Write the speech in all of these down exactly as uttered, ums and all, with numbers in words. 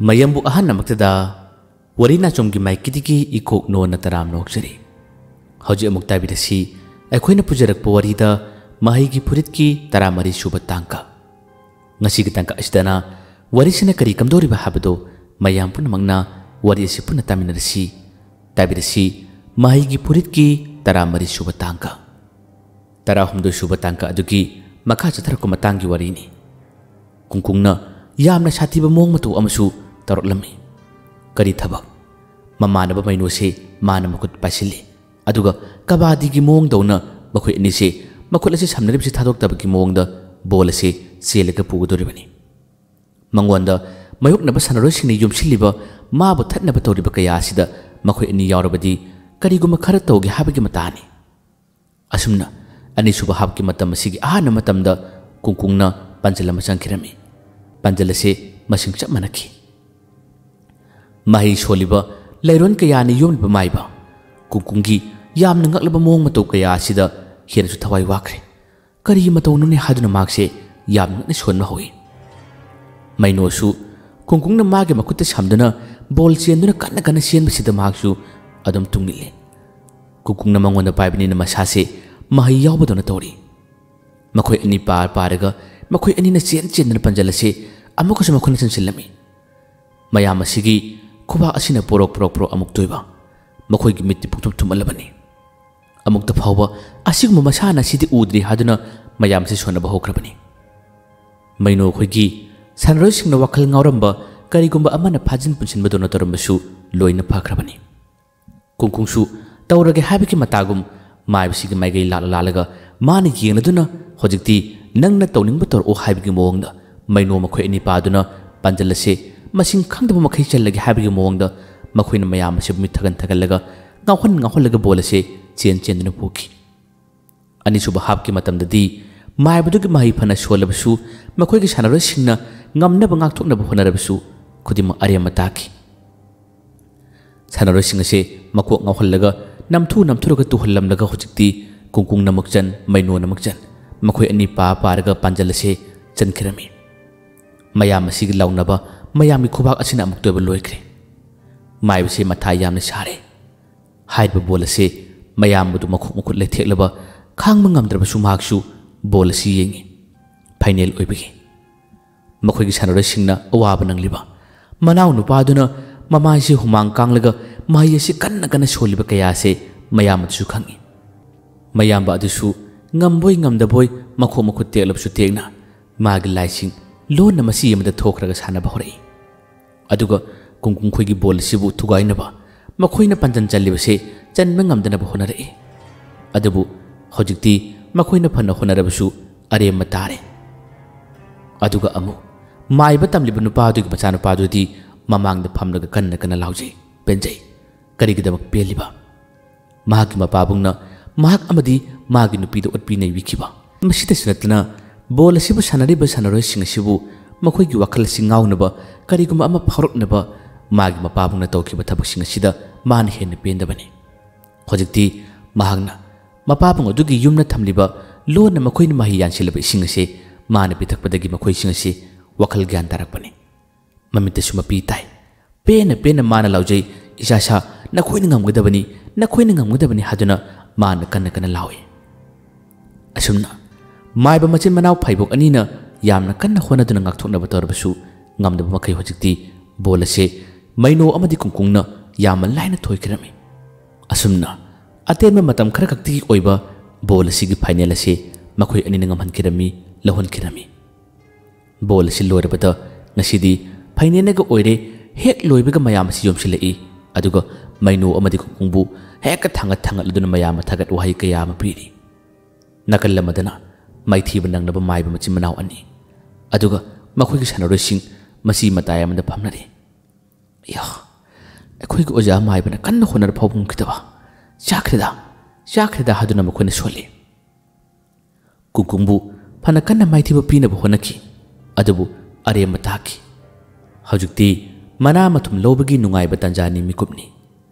ꯃꯌꯥꯝꯕꯨ ꯑꯍꯥꯟꯕꯃꯛꯇꯗ ꯋꯥꯔꯤ ꯅꯥꯆꯣꯝꯒꯤ ꯃꯥꯏꯀꯩꯗꯒꯤ ꯏꯀꯣꯛ ꯅꯣꯟꯅ ꯇꯔꯥꯝꯅ ꯑꯣꯛꯆꯔꯤ꯫ ꯍꯧꯖꯤꯛ ꯑꯃꯨꯛ ꯇꯥꯕꯤꯔꯁꯤ ꯑꯩꯈꯣꯏꯅ ꯄꯨꯖꯔꯛꯄ ꯋꯥꯔꯤꯗ ꯃꯍꯩꯒꯤ ꯐꯨꯔꯤꯠꯀꯤ ꯇꯔꯥꯃꯔꯤ ꯁꯨꯕ ꯇꯥꯡꯀꯛ꯫ ꯉꯁꯤꯒꯤ ꯇꯥꯡꯀꯛ ꯑꯁꯤꯗꯅ ꯋꯥꯔꯤꯁꯤꯅ ꯀꯔꯤ ꯀꯝꯗꯧꯔꯤꯕ ꯍꯥꯏꯕꯗꯨ ꯃꯌꯥꯝ ꯄꯨꯝꯅꯃꯛꯅ ꯋꯥꯔꯤ ꯑꯁꯤ ꯄꯨꯟꯅ ꯇꯥꯃꯤꯟꯅꯔꯁꯤ꯫ ꯇꯥꯕꯤꯔꯁꯤ ꯃꯍꯩꯒꯤ ꯐꯨꯔꯤꯠꯀꯤ ꯇꯔꯥꯃꯔꯤ ꯁꯨꯕ ꯇꯥꯡꯀꯛ꯫ ꯇꯔꯥꯍꯨꯝꯗꯣꯏ ꯁꯨꯕ ꯇꯥꯡꯀꯛ ꯑꯗꯨꯒꯤ ꯃꯈꯥ ꯆꯠꯊꯔꯛꯄ ꯃꯇꯥꯡꯒꯤ ꯋꯥꯔꯤꯅꯤ꯫ ꯀꯨꯡꯀꯨꯡꯅ ꯌꯥꯝꯅ ꯁꯥꯊꯤꯕ ꯃꯑꯣꯡ ꯃꯇꯧ ꯑꯃꯁꯨ ꯇꯧꯔꯛꯂꯝꯃꯤ꯫ ꯀꯔꯤ ꯊꯕꯛ? ꯃꯃꯥꯟꯅꯕ ꯃꯩꯅꯣꯁꯦ ꯃꯥꯅ ꯃꯈꯨꯠ ꯄꯥꯏꯁꯤꯜꯂꯤ꯫ ꯑꯗꯨꯒ ꯀꯕꯥꯗꯤꯒꯤ ꯃꯑꯣꯡꯗꯧꯅ ꯃꯈꯣꯏ ꯑꯅꯤꯁꯦ ꯃꯈꯨꯠ ꯑꯁꯤ ꯁꯝꯅꯔꯤꯕꯁꯤ ꯊꯥꯗꯣꯛꯇꯕꯒꯤ ꯃꯑꯣꯡꯗ ꯕꯣꯜ ꯑꯁꯤ ꯆꯦꯜꯂꯒ ꯄꯨꯒꯗꯧꯔꯤꯕꯅꯤ꯫ ꯃꯉꯣꯟꯗ ꯃꯥꯌꯣꯛꯅꯕ ꯁꯥꯟꯅꯔꯣꯏꯁꯤꯡꯅ ꯌꯣꯝꯁꯤꯜꯂꯤꯕ ꯃꯥꯕꯨ ꯊꯠꯅꯕ ꯇꯧꯔꯤꯕ ꯀꯌꯥ ꯑꯁꯤꯗ ꯃꯈꯣꯏ ꯑꯅꯤ ꯌꯥꯎꯔꯕꯗꯤ ꯀꯔꯤꯒꯨꯝꯕ ꯈꯔ ꯇꯧꯒꯦ ꯍꯥꯏꯕꯒꯤ ꯃꯇꯥꯅꯤ꯫ ꯑꯁꯨꯝꯅ ꯑꯅꯤꯁꯨꯕ ꯍꯥꯞꯀꯤ ꯃꯇꯝ ꯑꯁꯤꯒꯤ ꯑꯍꯥꯟꯕ ꯃꯇꯝꯗ ꯀꯨꯡꯀꯨꯡꯅ ꯄꯥꯟꯖꯜ ꯑꯃ ꯆꯪꯈꯤꯔꯝꯃꯤ꯫ ꯄꯥꯟꯖꯜ ꯑꯁꯤ ꯃꯁꯤꯡ ꯆꯞ ꯃꯥꯟꯅꯈꯤ꯫ ꯃꯍꯩ ꯁꯣꯜꯂꯤꯕ ꯂꯩꯔꯣꯟ ꯀꯌꯥꯅ ꯌꯣꯝꯂꯤꯕ ꯃꯥꯏꯕ ꯀꯨꯡꯀꯨꯡꯒꯤ ꯌꯥꯝꯅ ꯉꯛꯂꯕ ꯃꯑꯣꯡ ꯃꯇꯧ ꯀꯌꯥ ꯑꯁꯤꯗ ꯍꯦꯟꯅꯁꯨ ꯊꯋꯥꯏ ꯋꯥꯈ꯭ꯔꯦ꯫ ꯀꯔꯤ ꯃꯇꯧꯅꯣꯅꯦ ꯍꯥꯏꯗꯨꯅ ꯃꯍꯥꯛꯁꯦ ꯌꯥꯝ ꯉꯛꯅ ꯁꯣꯟꯕ ꯍꯧꯏ꯫ ꯃꯩꯅꯣꯁꯨ ꯀꯨꯡꯀꯨꯡꯅ ꯃꯥꯒꯤ ꯃꯈꯨꯠꯇ ꯁꯝꯗꯨꯅ ꯕꯣꯜ ꯆꯦꯟꯗꯨꯅ ꯀꯟꯅ ꯀꯟꯅ ꯆꯦꯟꯕꯁꯤꯗ ꯃꯍꯥꯛꯁꯨ ꯑꯗꯨꯝ ꯇꯨꯡ ꯏꯜꯂꯤ꯫ ꯀꯨꯡꯀꯨꯡꯅ ꯃꯉꯣꯟꯗ ꯄꯥꯏꯕꯅꯤꯅ ꯃꯁꯥꯁꯦ ꯃꯍꯩ ꯌꯥꯎꯕꯗꯧꯅ ꯇꯧꯔꯤ꯫ ꯃꯈꯣꯏ ꯑꯅꯤ ꯄꯥꯔ ꯄꯥꯔꯒ ꯃꯈꯣꯏ ꯑꯅꯤꯅ ꯆꯦꯟ ꯆꯦꯟꯗꯨꯅ ꯄꯥꯟꯖꯜ ꯑꯁꯤ ꯑꯃꯨꯛꯀꯁꯨ ꯃꯈꯨꯠꯅ ꯆꯟꯁꯤꯜꯂꯝꯃꯤ꯫ ꯃꯌꯥꯝ ꯑꯁꯤꯒꯤ ꯈꯨꯕꯥꯛ ꯑꯁꯤꯅ ꯄꯣꯔꯣꯛ ꯄꯣꯔꯣꯛ ꯄꯣꯔꯣꯛ ꯑꯃꯨꯛ ꯇꯣꯏꯕ꯫ ꯃꯈꯣꯏꯒꯤ ꯃꯤꯠꯇꯤ ꯄꯨꯡꯊꯨꯝ ꯊꯨꯝꯍꯜꯂꯕꯅꯤ꯫ ꯑꯃꯨꯛꯇ ꯐꯥꯎꯕ ꯑꯁꯤꯒꯨꯝꯕ ꯃꯁꯥꯟꯅ ꯑꯁꯤꯗꯤ ꯎꯗ꯭ꯔꯤ ꯍꯥꯏꯗꯨꯅ ꯃꯌꯥꯝ ꯑꯁꯤ ꯁꯣꯟꯅꯕ ꯍꯧꯈ꯭ꯔꯕꯅꯤ꯫ ꯃꯩꯅꯣ ꯑꯩꯈꯣꯏꯒꯤ ꯁꯥꯟꯅꯔꯣꯏꯁꯤꯡꯅ ꯋꯥꯈꯜ ꯉꯥꯎꯔꯝꯕ ꯀꯔꯤꯒꯨꯝꯕ ꯑꯃꯅ ꯐꯥꯖꯤꯟ ꯄꯨꯟꯁꯤꯟꯕꯗꯧꯅ ꯇꯧꯔꯝꯕꯁꯨ ꯂꯣꯏꯅ ꯐꯈ꯭ꯔꯕꯅꯤ꯫ ꯀꯨꯡꯀꯨꯡꯁꯨ ꯇꯧꯔꯒꯦ ꯍꯥꯏꯕꯒꯤ ꯃꯇꯥꯒꯨꯝ ꯃꯥꯏꯕꯁꯤꯒꯤ ꯃꯥꯏꯀꯩ ꯂꯥꯛꯂ ꯂꯥꯛꯂꯒ ꯃꯥꯅ ꯌꯦꯡꯂꯗꯨꯅ ꯍꯧꯖꯤꯛꯇꯤ ꯅꯪꯅ ꯇꯧꯅꯤꯡꯕ ꯇꯧꯔꯛꯑꯣ ꯍꯥꯏꯕꯒꯤ ꯃꯑꯣꯡꯗ ꯃꯩꯅꯣ ꯃꯈꯣꯏ ꯑꯅꯤ ꯄꯥꯗꯨꯅ ꯄꯥꯟꯖꯜ ꯑꯁꯦ ꯃꯁꯤꯡ ꯈꯪꯗꯕ ꯃꯈꯩ ꯆꯜꯂꯒꯦ ꯍꯥꯏꯕꯒꯤ ꯃꯑꯣꯡꯗ ꯃꯈꯣꯏꯅ ꯃꯌꯥꯝ ꯑꯁꯤꯕꯨ ꯃꯤꯠ ꯊꯒꯟ ꯊꯒꯜꯂꯒ ꯉꯥꯎꯍꯟ ꯉꯥꯎꯍꯜꯂꯒ ꯕꯣꯜ ꯑꯁꯦ ꯆꯦꯟ ꯆꯦꯟꯗꯨꯅ ꯄꯨꯈꯤ꯫ ꯑꯅꯤꯁꯨꯕ ꯍꯥꯞꯀꯤ ꯃꯇꯝꯗꯗꯤ ꯃꯥꯏꯕꯗꯨꯒꯤ ꯃꯍꯩ ꯐꯅ ꯁꯣꯜꯂꯕꯁꯨ ꯃꯈꯣꯏꯒꯤ ꯁꯥꯟꯅꯔꯣꯏꯁꯤꯡꯅ ꯉꯝꯅꯕ ꯉꯥꯛꯊꯣꯛꯅꯕ ꯍꯣꯠꯅꯔꯕꯁꯨ ꯈꯨꯗꯤꯡꯃꯛ ꯑꯔꯦꯝꯕ ꯇꯥꯈꯤ꯫ ꯁꯥꯟꯅꯔꯣꯏꯁꯤꯡ ꯑꯁꯦ ꯃꯀꯣꯛ ꯉꯥꯎꯍꯜꯂꯒ ꯅꯝꯊꯨ ꯅꯝꯊꯨꯔꯒ ꯇꯨꯍꯜꯂꯝꯂꯒ ꯍꯧꯖꯤꯛꯇꯤ ꯀꯨꯡꯀꯨꯡꯅ ꯑꯃꯨꯛ ꯆꯟ, ꯃꯩꯅꯣꯅ ꯑꯃꯨꯛ ꯆꯟ, ꯃꯈꯣꯏ ꯑꯅꯤ ꯄꯥ ꯄꯥꯔꯒ ꯄꯥꯟꯖꯜ ꯑꯁꯦ ꯆꯟꯈꯤꯔꯝꯃꯤ꯫ ꯃꯌꯥꯝ ꯑꯁꯤꯒꯤ ꯂꯥꯎꯅꯕ ꯃꯌꯥꯝꯒꯤ ꯈꯨꯕꯥꯛ ꯑꯁꯤꯅ ꯑꯃꯨꯛꯇ ꯑꯣꯏꯕ ꯂꯣꯏꯈ꯭ꯔꯦ꯫ ꯃꯥꯏꯕꯁꯦ ꯃꯊꯥ ꯌꯥꯝꯅ ꯁꯥꯔꯦ꯫ ꯍꯥꯏꯔꯤꯕ ꯕꯣꯜ ꯑꯁꯤ ꯃꯌꯥꯝꯕꯗꯨ ꯃꯈꯣꯛ ꯃꯈꯨꯠ ꯂꯩꯊꯦꯛꯂꯕ ꯈꯥꯡꯕ ꯉꯝꯗ꯭ꯔꯕꯁꯨ ꯃꯍꯥꯛꯁꯨ ꯕꯣꯜ ꯑꯁꯤ ꯌꯦꯡꯉꯤ꯫ ꯐꯥꯏꯅꯦꯜ ꯑꯣꯏꯕꯒꯤ ꯃꯈꯣꯏꯒꯤ ꯁꯥꯟꯅꯔꯣꯏꯁꯤꯡꯅ ꯑꯋꯥꯕ ꯅꯪꯂꯤꯕ, ꯃꯅꯥꯎ ꯅꯨꯄꯥꯗꯨꯅ ꯃꯃꯥꯏꯁꯤ ꯍꯨꯃꯥꯡ ꯀꯥꯡꯂꯒ ꯃꯍꯩ ꯑꯁꯤ ꯀꯟꯅ ꯀꯟꯅ ꯁꯣꯜꯂꯤꯕ ꯀꯌꯥ ꯑꯁꯤ ꯃꯌꯥꯝꯕꯗꯨꯁꯨ ꯈꯪꯏ꯫ ꯃꯌꯥꯝꯕ ꯑꯗꯨꯁꯨ ꯉꯝꯕꯣꯏ ꯉꯝꯗꯕꯣꯏ ꯃꯈꯣꯡ ꯃꯈꯨꯠ ꯇꯦꯛꯂꯕꯁꯨ ꯇꯦꯛꯅ ꯃꯥꯒꯤ ꯂꯥꯏꯁꯤꯡ ꯂꯣꯟꯅ ꯃꯁꯤ ꯑꯃꯗ ꯊꯣꯛꯈ꯭ꯔꯒ ꯁꯥꯟꯅꯕ ꯍꯧꯔꯛꯏ꯫ ꯑꯗꯨꯒ ꯀꯨꯡꯀꯨꯡꯈꯣꯏꯒꯤ ꯕꯣꯜ ꯑꯁꯤꯕꯨ ꯊꯨꯒꯥꯏꯅꯕ ꯃꯈꯣꯏꯅ ꯄꯥꯟꯖꯟ ꯆꯜꯂꯤꯕꯁꯦ ꯆꯟꯕ ꯉꯝꯗꯅꯕ ꯍꯣꯠꯅꯔꯛꯏ꯫ ꯑꯗꯨꯕꯨ ꯍꯧꯖꯤꯛꯇꯤ ꯃꯈꯣꯏꯅ ꯐꯅ ꯍꯣꯠꯅꯔꯕꯁꯨ ꯑꯔꯦꯝꯕ ꯇꯥꯔꯦ꯫ ꯑꯗꯨꯒ ꯑꯃꯨꯛ ꯃꯥꯏꯕ ꯇꯝꯂꯤꯕ ꯅꯨꯄꯥ ꯑꯗꯨꯒꯤ ꯃꯆꯥꯅꯨꯄꯥꯗꯨꯗꯤ ꯃꯃꯥꯡꯗ ꯐꯝꯂꯒ ꯀꯟꯅ ꯀꯟꯅ ꯂꯥꯎꯖꯩ, ꯄꯦꯟꯖꯩ꯫ ꯀꯔꯤꯒꯤꯗꯃꯛ ꯄꯦꯜꯂꯤꯕ? ꯃꯍꯥꯛꯀꯤ ꯃꯄꯥꯕꯨꯡꯅ ꯃꯍꯥꯛ ꯑꯃꯗꯤ ꯃꯥꯒꯤ ꯅꯨꯄꯤꯗ ꯑꯣꯠꯄꯤ ꯅꯩꯕꯤꯈꯤꯕ꯫ ꯃꯁꯤꯗꯁꯨ ꯅꯠꯇꯅ ꯕꯣꯜ ꯑꯁꯤꯕꯨ ꯁꯥꯟꯅꯔꯤꯕ ꯁꯥꯟꯅꯔꯣꯏꯁꯤꯡ ꯑꯁꯤꯕꯨ ꯃꯈꯣꯏꯒꯤ ꯋꯥꯈꯜ ꯑꯁꯤ ꯉꯥꯎꯅꯕ, ꯀꯔꯤꯒꯨꯝꯕ ꯑꯃ ꯐꯥꯎꯔꯛꯅꯕ ꯃꯥꯒꯤ ꯃꯄꯥꯕꯨꯡꯅ ꯇꯧꯈꯤꯕ ꯊꯕꯛꯁꯤꯡ ꯑꯁꯤꯗ ꯃꯥꯅ ꯍꯦꯟꯅ ꯄꯦꯟꯗꯕꯅꯤ꯫ ꯍꯧꯖꯤꯛꯇꯤ ꯃꯍꯥꯛꯅ ꯃꯄꯥꯕꯨꯡ ꯑꯗꯨꯒꯤ ꯌꯨꯝꯅ ꯊꯝꯂꯤꯕ ꯂꯣꯟꯅ ꯃꯈꯣꯏꯅ ꯃꯍꯩ ꯌꯥꯟꯁꯤꯜꯂꯕ ꯏꯁꯤꯡ ꯑꯁꯤ ꯃꯥꯅ ꯄꯤꯊꯛꯄꯗꯒꯤ ꯃꯈꯣꯏꯁꯤꯡ ꯑꯁꯤ ꯋꯥꯈꯜ ꯒ꯭ꯌꯥꯟ ꯇꯥꯔꯛꯄꯅꯤ꯫ ꯃꯃꯤꯠꯇꯁꯨ ꯃꯄꯤ ꯇꯥꯏ꯫ ꯄꯦꯟꯅ ꯄꯦꯟꯅ ꯃꯥꯅ ꯂꯥꯎꯖꯩ, "ꯏꯆꯥꯁꯥ, ꯅꯈꯣꯏꯅ ꯉꯝꯒꯗꯕꯅꯤ, ꯅꯈꯣꯏꯅ ꯉꯝꯒꯗꯕꯅꯤ" ꯍꯥꯏꯗꯨꯅ ꯃꯥꯅ ꯀꯟꯅ ꯀꯟꯅ ꯂꯥꯎꯏ꯫ ꯑꯁꯨꯝꯅ ꯃꯥꯏꯕ ꯃꯆꯤꯟ ꯃꯅꯥꯎ ꯐꯥꯏꯕꯣꯛ ꯑꯅꯤꯅ ꯌꯥꯝꯅ ꯀꯟꯅ ꯍꯣꯠꯅꯗꯨꯅ ꯉꯥꯛꯊꯣꯛꯅꯕ ꯇꯧꯔꯕꯁꯨ ꯉꯝꯗꯕ ꯃꯈꯩ ꯍꯧꯖꯤꯛꯇꯤ ꯕꯣꯜ ꯑꯁꯤ ꯃꯩꯅꯣ ꯑꯃꯗꯤ ꯀꯨꯡꯀꯨꯡꯅ ꯌꯥꯝꯅ ꯂꯥꯏꯅ ꯊꯣꯏꯈꯤꯔꯝꯃꯤ꯫ ꯑꯁꯨꯝꯅ ꯑꯇꯦꯟꯕ ꯃꯇꯝ ꯈꯔꯈꯛꯇꯒꯤ ꯑꯣꯏꯕ ꯕꯣꯜ ꯑꯁꯤꯒꯤ ꯐꯥꯏꯅꯦꯜ ꯑꯁꯤ ꯃꯈꯣꯏ ꯑꯅꯤꯅ ꯉꯝꯍꯟꯈꯤꯔꯝꯃꯤ, ꯂꯧꯍꯟꯈꯤꯔꯝꯃꯤ꯫ ꯕꯣꯜ ꯑꯁꯤ ꯂꯣꯏꯔꯕꯗ ꯉꯁꯤꯗꯤ ꯐꯥꯏꯅꯦꯜꯅꯒ ꯑꯣꯏꯔꯦ꯫ ꯍꯦꯛ ꯂꯣꯏꯕꯒ ꯃꯌꯥꯝ ꯑꯁꯤ ꯌꯣꯝꯁꯤꯜꯂꯛꯏ, ꯑꯗꯨꯒ ꯃꯩꯅꯣ ꯑꯃꯗꯤ ꯀꯨꯡꯀꯨꯡꯕꯨ ꯍꯦꯛꯇ ꯊꯥꯡꯒꯠ ꯊꯥꯡꯒꯠꯂꯗꯨꯅ ꯃꯌꯥꯝꯅ ꯊꯥꯒꯠ ꯋꯥꯍꯩ ꯀꯌꯥ ꯑꯃ ꯄꯤꯔꯤ꯫ ꯅꯥꯀꯜ ꯑꯃꯗꯅ ꯃꯥꯏꯊꯤꯕ ꯅꯪꯅꯕ ꯃꯥꯏꯕ ꯃꯆꯤꯟ ꯃꯅꯥꯎ ꯑꯅꯤ, ꯑꯗꯨꯒ ꯃꯈꯣꯏꯒꯤ ꯁꯥꯟꯅꯔꯣꯏꯁꯤꯡ ꯃꯁꯤ ꯃꯇꯥꯏ ꯑꯃꯗ ꯐꯝꯅꯔꯤ꯫ "ꯑꯌꯥ, ꯑꯩꯈꯣꯏꯒꯤ ꯑꯣꯖꯥ ꯃꯥꯏꯕꯅ ꯀꯟꯅ ꯍꯣꯠꯅꯔ ꯐꯥꯎꯕ ꯉꯝꯈꯤꯗꯕ꯫ ꯆꯥꯈ꯭ꯔꯦꯗ, ꯆꯥꯈ꯭ꯔꯦꯗ" ꯍꯥꯏꯗꯨꯅ ꯃꯈꯣꯏꯅ ꯁꯣꯜꯂꯤ꯫ ꯀꯨꯡꯀꯨꯡꯕꯨ ꯐꯅ ꯀꯟꯅ ꯃꯥꯏꯊꯤꯕ ꯄꯤꯅꯕ ꯍꯣꯠꯅꯈꯤ, ꯑꯗꯨꯕꯨ ꯑꯔꯦꯝꯕ ꯇꯥꯈꯤ꯫ ꯍꯧꯖꯤꯛꯇꯤ ꯃꯅꯥ ꯃꯊꯨꯝ ꯂꯧꯕꯒꯤ ꯅꯨꯡꯉꯥꯏꯕ ꯇꯥꯟꯖꯥꯅꯤ ꯃꯤꯀꯨꯞꯅꯤ꯫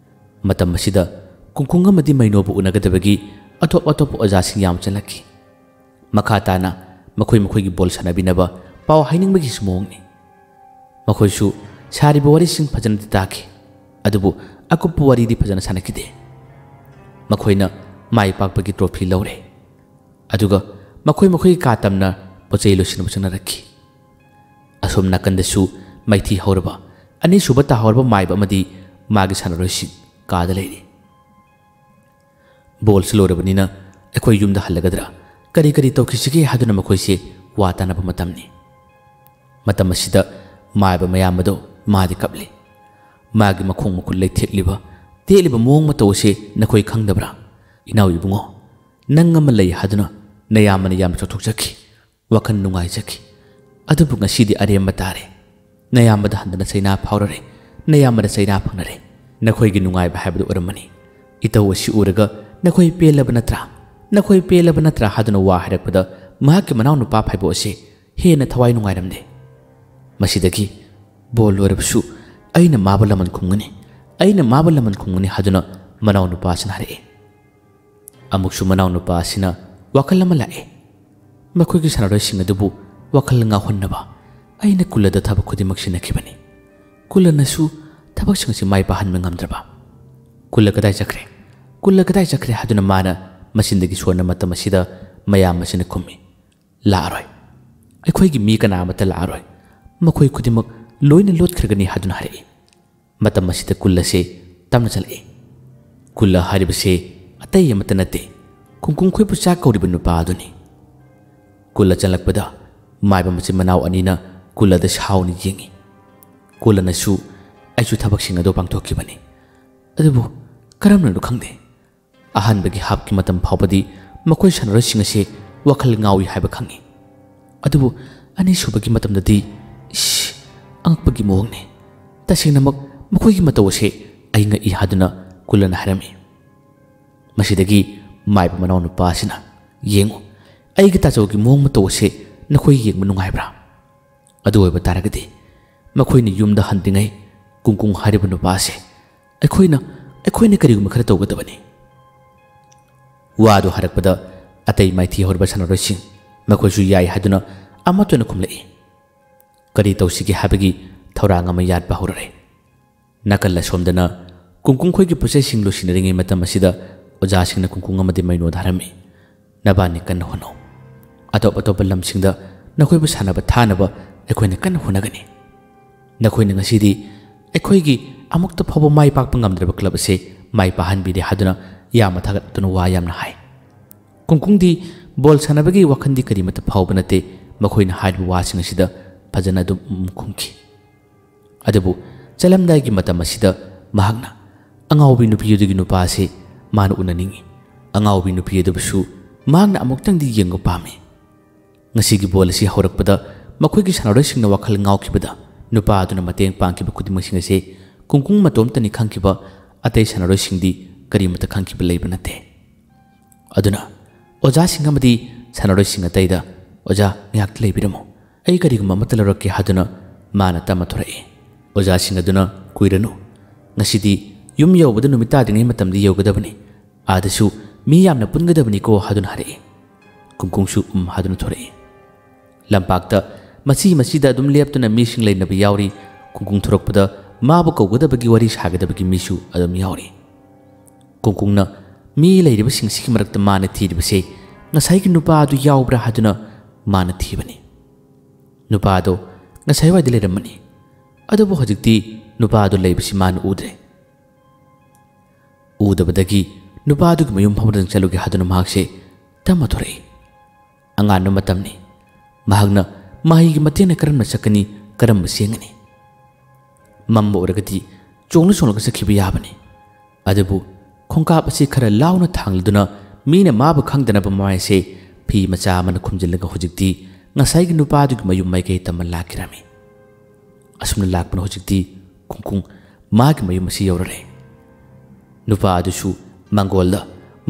ꯃꯇꯝ ꯑꯁꯤꯗ ꯀꯨꯡꯀꯨꯡ ꯑꯃꯗꯤ ꯃꯩꯅꯣꯕꯨ ꯎꯅꯒꯗꯕꯒꯤ ꯑꯇꯣꯞ ꯑꯇꯣꯞꯄ ꯑꯣꯖꯥꯁꯤꯡ ꯌꯥꯝ ꯆꯪꯂꯛꯈꯤ꯫ ꯃꯈꯥ ꯇꯥꯅ ꯃꯈꯣꯏ ꯃꯈꯣꯏꯒꯤ ꯕꯣꯜ ꯁꯥꯟꯅꯕꯤꯅꯕ ꯄꯥꯎ ꯍꯥꯏꯅꯤꯡꯕꯒꯤꯁꯨ ꯃꯑꯣꯡꯅꯤ꯫ ꯃꯈꯣꯏꯁꯨ ꯁꯥꯔꯤꯕ ꯋꯥꯔꯤꯁꯤꯡ ꯐꯖꯅꯗꯤ ꯇꯥꯈꯤ, ꯑꯗꯨꯕꯨ ꯑꯀꯨꯞꯄ ꯋꯥꯔꯤꯗꯤ ꯐꯖꯅ ꯁꯥꯟꯅꯈꯤꯗꯦ꯫ ꯃꯈꯣꯏꯅ ꯃꯥꯏ ꯄꯥꯛꯄꯒꯤ ꯇ꯭ꯔꯣꯐꯤ ꯂꯧꯔꯦ, ꯑꯗꯨꯒ ꯃꯈꯣꯏ ꯃꯈꯣꯏꯒꯤ ꯀꯥ ꯇꯝꯅ ꯄꯣꯠ ꯆꯩ ꯂꯣꯏꯁꯤꯟꯅꯕ ꯆꯪꯅꯔꯛꯈꯤ꯫ ꯑꯁꯣꯝ ꯅꯥꯀꯟꯗꯁꯨ ꯃꯥꯏꯊꯤ ꯍꯧꯔꯕ ꯑꯅꯤꯁꯨꯕ ꯇꯥꯍꯧꯔꯕ ꯃꯥꯏꯕ ꯑꯃꯗꯤ ꯃꯥꯒꯤ ꯁꯥꯟꯅꯔꯣꯏꯁꯤꯡ ꯀꯥꯗ ꯂꯩꯔꯤ꯫ ꯕꯣꯜꯁꯨ ꯂꯣꯏꯔꯕꯅꯤꯅ ꯑꯩꯈꯣꯏ ꯌꯨꯝꯗ ꯍꯜꯂꯒꯗ꯭ꯔꯥ, ꯀꯔꯤ ꯀꯔꯤ ꯇꯧꯈꯤꯁꯤꯒꯦ ꯍꯥꯏꯗꯨꯅ ꯃꯈꯣꯏꯁꯦ ꯋꯥ ꯇꯥꯅꯕ ꯃꯇꯝꯅꯤ꯫ ꯃꯇꯝ ꯑꯁꯤꯗ ꯃꯥꯏꯕ ꯃꯌꯥꯝ ꯑꯗꯣ ꯃꯥꯗꯤ ꯀꯞꯂꯤ꯫ ꯃꯥꯒꯤ ꯃꯈꯣꯡ ꯃꯈꯨꯠ ꯂꯩꯊꯦꯛꯂꯤꯕ, ꯇꯦꯛꯂꯤꯕ ꯃꯑꯣꯡ ꯃꯇꯧ ꯑꯁꯤ ꯅꯈꯣꯏ ꯈꯪꯗꯕ꯭ꯔꯥ? ꯏꯅꯥꯎ ꯏꯕꯨꯡꯉꯣ, ꯅꯪ ꯑꯃ ꯂꯩ ꯍꯥꯏꯗꯨꯅ ꯅꯌꯥꯝꯕꯅ ꯌꯥꯝꯅ ꯆꯥꯎꯊꯣꯛꯆꯈꯤ, ꯋꯥꯈꯜ ꯅꯨꯡꯉꯥꯏꯖꯈꯤ꯫ ꯑꯗꯨꯕꯨ ꯉꯁꯤꯗꯤ ꯑꯔꯦꯝꯕ ꯇꯥꯔꯦ꯫ ꯅꯌꯥꯝꯕꯗ ꯍꯟꯗꯅ ꯆꯩꯅꯥ ꯐꯥꯎꯔꯔꯦ, ꯅꯌꯥꯝꯕꯗ ꯆꯩꯅꯥ ꯐꯪꯂꯔꯦ꯫ ꯅꯈꯣꯏꯒꯤ ꯅꯨꯡꯉꯥꯏꯕ ꯍꯥꯏꯕꯗꯨ ꯑꯣꯏꯔꯝꯃꯅꯤ꯫ ꯏꯇꯧ ꯑꯁꯤ ꯎꯔꯒ ꯅꯈꯣꯏ ꯄꯦꯜꯂꯕ ꯅꯠꯇ꯭ꯔꯥ? ꯅꯈꯣꯏ ꯄꯦꯜꯂꯕ ꯅꯠꯇ꯭ꯔꯥ ꯍꯥꯏꯗꯨꯅ ꯋꯥ ꯍꯥꯏꯔꯛꯄꯗ ꯃꯍꯥꯛꯀꯤ ꯃꯅꯥꯎꯅꯨꯄꯥ ꯐꯥꯏꯕꯣꯛ ꯑꯁꯤ ꯍꯦꯟꯅ ꯊꯋꯥꯏ ꯅꯨꯡꯉꯥꯏꯔꯝꯗꯦ꯫ ꯃꯁꯤꯗꯒꯤ ꯕꯣꯜ ꯂꯣꯏꯔꯕꯁꯨ ꯑꯩꯅ ꯃꯥꯕꯨ ꯂꯃꯟ ꯈꯨꯝꯒꯅꯤ, ꯑꯩꯅ ꯃꯥꯕꯨ ꯂꯃꯟ ꯈꯨꯝꯒꯅꯤ ꯍꯥꯏꯗꯨꯅ ꯃꯅꯥꯎꯅꯨꯄꯥ ꯑꯁꯤꯅ ꯍꯥꯏꯔꯛꯏ꯫ ꯑꯃꯨꯛꯁꯨ ꯃꯅꯥꯎꯅꯨꯄꯥ ꯑꯁꯤꯅ ꯋꯥꯈꯜ ꯑꯃ ꯂꯥꯛꯏ꯫ ꯃꯈꯣꯏꯒꯤ ꯁꯥꯟꯅꯔꯣꯏꯁꯤꯡ ꯑꯗꯨꯕꯨ ꯋꯥꯈꯜ ꯉꯥꯎꯍꯟꯅꯕ ꯑꯩꯅ ꯀꯨꯜꯂꯗ ꯊꯕꯛ ꯈꯨꯗꯤꯡꯃꯛ ꯁꯤꯟꯅꯈꯤꯕꯅꯤ꯫ ꯀꯨꯜꯂꯅꯁꯨ ꯊꯕꯛꯁꯤꯡ ꯑꯁꯤ ꯃꯥꯏ ꯄꯥꯛꯍꯟꯕ ꯉꯝꯗ꯭ꯔꯕ꯫ "ꯀꯨꯜꯂ ꯀꯗꯥꯏ ꯆꯠꯈ꯭ꯔꯦ? ꯀꯨꯜꯂ ꯀꯗꯥꯏ ꯆꯠꯈ꯭ꯔꯦ?" ꯍꯥꯏꯗꯨꯅ ꯃꯥꯅ ꯃꯆꯤꯟꯗꯒꯤ ꯁꯣꯟꯅ ꯃꯇꯝ ꯑꯁꯤꯗ ꯃꯌꯥꯝ ꯑꯁꯤꯅ ꯈꯨꯝꯃꯤ, "ꯂꯥꯛꯑꯔꯣꯏ꯫ ꯑꯩꯈꯣꯏꯒꯤ ꯃꯤ ꯀꯅꯥ ꯑꯃꯠꯇ ꯂꯥꯛꯑꯔꯣꯏ꯫ ꯃꯈꯣꯏ ꯈꯨꯗꯤꯡꯃꯛ ꯂꯣꯏꯅ ꯂꯣꯠꯈ꯭ꯔꯒꯅꯤ" ꯍꯥꯏꯗꯨꯅ ꯍꯥꯏꯔꯛꯏ꯫ ꯃꯇꯝ ꯑꯁꯤꯗ ꯀꯨꯜ ꯑꯁꯦ ꯇꯞꯅ ꯆꯠꯂꯛꯏ꯫ ꯀꯨꯜ ꯍꯥꯏꯔꯤꯕꯁꯦ ꯑꯇꯩ ꯑꯃꯠꯇ ꯅꯠꯇꯦ, ꯀꯨꯡꯀꯨꯡ ꯈꯣꯏꯕꯨ ꯆꯥꯛ ꯀꯧꯔꯤꯕ ꯅꯨꯄꯥ ꯑꯗꯨꯅꯤ꯫ ꯀꯨꯜ ꯆꯪꯂꯛꯄꯗ ꯃꯥꯏꯕ ꯃꯆꯤꯟ ꯃꯅꯥꯎ ꯑꯅꯤꯅ ꯀꯨꯜꯗ ꯁꯥꯎꯅ ꯌꯦꯡꯉꯤ꯫ ꯀꯨꯜꯅꯁꯨ "ꯑꯩꯁꯨ ꯊꯕꯛꯁꯤꯡ ꯑꯗꯨ ꯄꯥꯡꯊꯣꯛꯈꯤꯕꯅꯤ, ꯑꯗꯨꯕꯨ ꯀꯔꯝꯅꯅꯣ ꯈꯪꯗꯦ, ꯑꯍꯥꯟꯕꯒꯤ ꯍꯥꯞꯀꯤ ꯃꯇꯝ ꯐꯥꯎꯕꯗꯤ ꯃꯈꯣꯏ ꯁꯥꯟꯅꯔꯣꯏꯁꯤꯡ ꯑꯁꯤ ꯋꯥꯈꯜ ꯉꯥꯎꯏ ꯍꯥꯏꯕ ꯈꯪꯏ꯫ ꯑꯗꯨꯕꯨ ꯑꯅꯤꯁꯨꯕꯒꯤ ꯃꯇꯝꯗꯗꯤ, ꯏꯁ, ꯑꯉꯛꯄꯒꯤ ꯃꯑꯣꯡꯅꯤ꯫ ꯇꯁꯦꯡꯅꯃꯛ ꯃꯈꯣꯏꯒꯤ ꯃꯇꯧ ꯑꯁꯤ ꯑꯩ ꯉꯛꯏ" ꯍꯥꯏꯗꯨꯅ ꯀꯨꯜꯂꯅ ꯍꯥꯏꯔꯝꯃꯤ꯫ ꯃꯁꯤꯗꯒꯤ ꯃꯥꯏꯕ ꯃꯅꯥꯎ ꯅꯨꯄꯥ ꯑꯁꯤꯅ, "ꯌꯦꯡꯉꯨ, ꯑꯩꯒꯤ ꯇꯥꯆꯧꯒꯤ ꯃꯑꯣꯡ ꯃꯇꯧ ꯑꯁꯤ ꯅꯈꯣꯏ ꯌꯦꯡꯕ ꯅꯨꯡꯉꯥꯏꯕ꯭ꯔꯥ? ꯑꯗꯨ ꯑꯣꯏꯕ ꯇꯥꯔꯒꯗꯤ ꯃꯈꯣꯏꯅ ꯌꯨꯝꯗ ꯍꯟꯗ꯭ꯔꯤꯉꯩ ꯀꯨꯡꯀꯨꯡ ꯍꯥꯏꯔꯤꯕ ꯅꯨꯄꯥ ꯑꯁꯤ ꯑꯩꯈꯣꯏꯅ, ꯑꯩꯈꯣꯏꯅ ꯀꯔꯤꯒꯨꯝꯕ ꯈꯔ ꯇꯧꯒꯗꯕꯅꯤ"꯫ ꯋꯥꯗꯨ ꯍꯥꯏꯔꯛꯄꯗ ꯑꯇꯩ ꯃꯥꯏꯊꯤ ꯍꯧꯔꯕ ꯁꯥꯟꯅꯔꯣꯏꯁꯤꯡ ꯃꯈꯣꯏꯁꯨ ꯌꯥꯏ ꯍꯥꯏꯗꯨꯅ ꯑꯃꯠꯇ ꯑꯣꯏꯅ ꯈꯨꯝꯂꯛꯏ꯫ ꯀꯔꯤ ꯇꯧꯁꯤꯒꯦ ꯍꯥꯏꯕꯒꯤ ꯊꯧꯔꯥꯡ ꯑꯃ ꯌꯥꯠꯄ ꯍꯧꯔꯛꯑꯦ꯫ ꯅꯥꯀꯜ ꯑꯁꯣꯝꯗꯅ ꯀꯨꯡꯀꯨꯡ ꯈꯣꯏꯒꯤ ꯄꯣꯠꯆꯩꯁꯤꯡ ꯂꯣꯏꯁꯤꯟꯅꯔꯤꯉꯩ ꯃꯇꯝ ꯑꯁꯤꯗ ꯑꯣꯖꯥꯁꯤꯡꯅ ꯀꯨꯡꯀꯨꯡ ꯑꯃꯗꯤ ꯃꯩꯅꯣꯗ ꯍꯥꯏꯔꯝꯃꯤ, "ꯅꯕꯥꯅꯤ ꯀꯟꯅ ꯍꯣꯠꯅꯧ꯫ ꯑꯇꯣꯞ ꯑꯇꯣꯞꯄ ꯂꯝꯁꯤꯡꯗ ꯅꯈꯣꯏꯕꯨ ꯁꯥꯟꯅꯕ ꯊꯥꯅꯕ ꯑꯩꯈꯣꯏꯅ ꯀꯟꯅ ꯍꯣꯠꯅꯒꯅꯤ꯫ ꯅꯈꯣꯏꯅ ꯉꯁꯤꯗꯤ ꯑꯩꯈꯣꯏꯒꯤ ꯑꯃꯨꯛꯇ ꯐꯥꯎꯕ ꯃꯥꯏ ꯄꯥꯛꯄ ꯉꯝꯗ꯭ꯔꯕ ꯀ꯭ꯂꯕ ꯑꯁꯤ ꯃꯥꯏ ꯄꯥꯛꯍꯟꯕꯤꯔꯦ" ꯍꯥꯏꯗꯨꯅ ꯌꯥꯝꯅ ꯊꯥꯒꯠꯇꯨꯅ ꯋꯥ ꯌꯥꯝꯅ ꯍꯥꯏ꯫ ꯀꯨꯡꯀꯨꯡꯗꯤ ꯕꯣꯜ ꯁꯥꯟꯅꯕꯒꯤ ꯋꯥꯈꯜꯗꯤ ꯀꯔꯤꯃꯠꯇ ꯐꯥꯎꯕ ꯅꯠꯇꯦ꯫ ꯃꯈꯣꯏꯅ ꯍꯥꯏꯔꯤꯕ ꯋꯥꯁꯤꯡ ꯑꯁꯤꯗ ꯐꯖꯅ ꯑꯗꯨꯝ ꯎꯝ ꯈꯨꯝꯈꯤ꯫ ꯑꯗꯨꯕꯨ ꯆꯠꯂꯝꯗꯥꯏꯒꯤ ꯃꯇꯝ ꯑꯁꯤꯗ ꯃꯍꯥꯛꯅ ꯑꯉꯥꯎꯕꯤ ꯅꯨꯄꯤ ꯑꯗꯨꯒꯤ ꯅꯨꯄꯥ ꯑꯁꯤ ꯃꯥꯅ ꯎꯅꯅꯤꯡꯏ꯫ ꯑꯉꯥꯎꯕꯤ ꯅꯨꯄꯤ ꯑꯗꯨꯕꯨꯁꯨ ꯃꯍꯥꯛꯅ ꯑꯃꯨꯛꯇꯪꯗꯤ ꯌꯦꯡꯕ ꯄꯥꯝꯃꯤ꯫ ꯉꯁꯤꯒꯤ ꯕꯣꯜ ꯑꯁꯤ ꯍꯧꯔꯛꯄꯗ ꯃꯈꯣꯏꯒꯤ ꯁꯥꯟꯅꯔꯣꯏꯁꯤꯡꯅ ꯋꯥꯈꯜ ꯉꯥꯎꯈꯤꯕꯗ ꯅꯨꯄꯥ ꯑꯗꯨꯅ ꯃꯇꯦꯡ ꯄꯥꯡꯈꯤꯕ ꯈꯨꯗꯤꯡꯃꯛꯁꯤꯡ ꯑꯁꯤ ꯀꯨꯡꯀꯨꯡ ꯃꯇꯣꯝꯇꯅꯤ ꯈꯪꯈꯤꯕ꯫ ꯑꯇꯩ ꯁꯥꯟꯅꯔꯣꯏꯁꯤꯡꯗꯤ ꯀꯔꯤꯃꯠꯇ ꯈꯪꯈꯤꯕ ꯂꯩꯕ ꯅꯠꯇꯦ꯫ ꯑꯗꯨꯅ ꯑꯣꯖꯥꯁꯤꯡ ꯑꯃꯗꯤ ꯁꯥꯟꯅꯔꯣꯏꯁꯤꯡ ꯑꯇꯩꯗ, "ꯑꯣꯖꯥ, ꯉꯥꯏꯍꯥꯛꯇ ꯂꯩꯕꯤꯔꯝꯃꯨ, ꯑꯩ ꯀꯔꯤꯒꯨꯝꯕ ꯑꯃꯠꯇ ꯂꯧꯔꯛꯀꯦ" ꯍꯥꯏꯗꯨꯅ ꯃꯥꯅ ꯇꯞꯅ ꯊꯣꯔꯛꯏ꯫ ꯑꯣꯖꯥꯁꯤꯡ ꯑꯗꯨꯅ, "ꯀꯨꯏꯔꯅꯨ, ꯉꯁꯤꯗꯤ ꯌꯨꯝ ꯌꯧꯕꯗ ꯅꯨꯃꯤꯠ ꯇꯥꯗ꯭ꯔꯤꯉꯩ ꯃꯇꯝꯗ ꯌꯧꯒꯗꯕꯅꯤ, ꯑꯥꯗꯁꯨ ꯃꯤ ꯌꯥꯝꯅ ꯄꯨꯟꯒꯗꯕꯅꯤꯀꯣ" ꯍꯥꯏꯗꯨꯅ ꯍꯥꯏꯔꯛꯏ꯫ ꯀꯨꯡꯀꯨꯡꯁꯨ ꯎꯝ ꯍꯥꯏꯗꯨꯅ ꯊꯣꯔꯛꯏ꯫ ꯂꯝꯄꯥꯛꯇ ꯃꯆꯤ ꯃꯆꯤꯗ ꯑꯗꯨꯝ ꯂꯦꯞꯇꯨꯅ ꯃꯤꯁꯤꯡ ꯂꯩꯅꯕ ꯌꯥꯎꯔꯤ꯫ ꯀꯨꯡꯀꯨꯡ ꯊꯣꯔꯛꯄꯗ ꯃꯥꯕꯨ ꯀꯧꯒꯗꯕꯒꯤ ꯋꯥꯔꯤ ꯁꯥꯒꯗꯕꯒꯤ ꯃꯤꯁꯨ ꯑꯗꯨꯝ ꯌꯥꯎꯔꯤ꯫ ꯀꯨꯡꯀꯨꯡꯅ ꯃꯤ ꯂꯩꯔꯤꯕꯁꯤꯡꯁꯤꯒꯤ ꯃꯔꯛꯇ ꯃꯥꯅ ꯊꯤꯔꯤꯕꯁꯦ ꯉꯁꯥꯏꯒꯤ ꯅꯨꯄꯥ ꯑꯗꯨ ꯌꯥꯎꯕ꯭ꯔꯥ ꯍꯥꯏꯗꯨꯅ ꯃꯥꯅ ꯊꯤꯕꯅꯤ꯫ ꯅꯨꯄꯥ ꯑꯗꯣ ꯉꯁꯥꯏꯋꯥꯏꯗ ꯂꯩꯔꯝꯕꯅꯤ, ꯑꯗꯨꯕꯨ ꯍꯧꯖꯤꯛꯇꯤ ꯅꯨꯄꯥ ꯑꯗꯨ ꯂꯩꯕꯁꯤ ꯃꯥꯅ ꯎꯗ꯭ꯔꯦ꯫ ꯎꯗꯕꯗꯒꯤ ꯅꯨꯄꯥ ꯑꯗꯨꯒꯤ ꯃꯌꯨꯝ ꯐꯥꯎꯕꯗ ꯆꯠꯂꯨꯒꯦ ꯍꯥꯏꯗꯨꯅ ꯃꯍꯥꯛꯁꯦ ꯇꯞꯅ ꯊꯣꯔꯛꯏ꯫ ꯑꯉꯥꯟꯕ ꯃꯇꯝꯅꯤ꯫ ꯃꯍꯥꯛꯅ ꯃꯍꯩꯒꯤ ꯃꯇꯦꯡꯅ ꯀꯔꯝꯅ ꯆꯠꯀꯅꯤ, ꯀꯔꯝꯅ ꯆꯦꯟꯒꯅꯤ? ꯃꯝꯕ ꯑꯣꯏꯔꯒꯗꯤ ꯆꯣꯡꯅ ꯆꯣꯡꯂꯒ ꯆꯠꯈꯤꯕ ꯌꯥꯕꯅꯤ꯫ ꯑꯗꯨꯕꯨ ꯈꯣꯡꯀꯥꯞ ꯑꯁꯤ ꯈꯔ ꯂꯥꯎꯅ ꯊꯥꯡꯂꯗꯨꯅ ꯃꯤꯅ ꯃꯥꯕꯨ ꯈꯪꯗꯅꯕ ꯃꯃꯥꯏꯁꯦ ꯐꯤ ꯃꯆꯥ ꯑꯃꯅ ꯈꯨꯝꯖꯤꯜꯂꯒ ꯍꯧꯖꯤꯛꯇꯤ ꯉꯁꯥꯏꯒꯤ ꯅꯨꯄꯥꯗꯨꯒꯤ ꯃꯌꯨꯝ ꯃꯥꯏꯀꯩ ꯇꯝꯕ ꯂꯥꯛꯈꯤꯔꯝꯃꯤ꯫ ꯑꯁꯨꯝꯅ ꯂꯥꯛꯄꯅ ꯍꯧꯖꯤꯛꯇꯤ ꯀꯨꯡꯀꯨꯡ ꯃꯥꯒꯤ ꯃꯌꯨꯝ ꯑꯁꯤ ꯌꯧꯔꯔꯦ꯫ ꯅꯨꯄꯥ ꯑꯗꯨꯁꯨ ꯃꯪꯒꯣꯜꯗ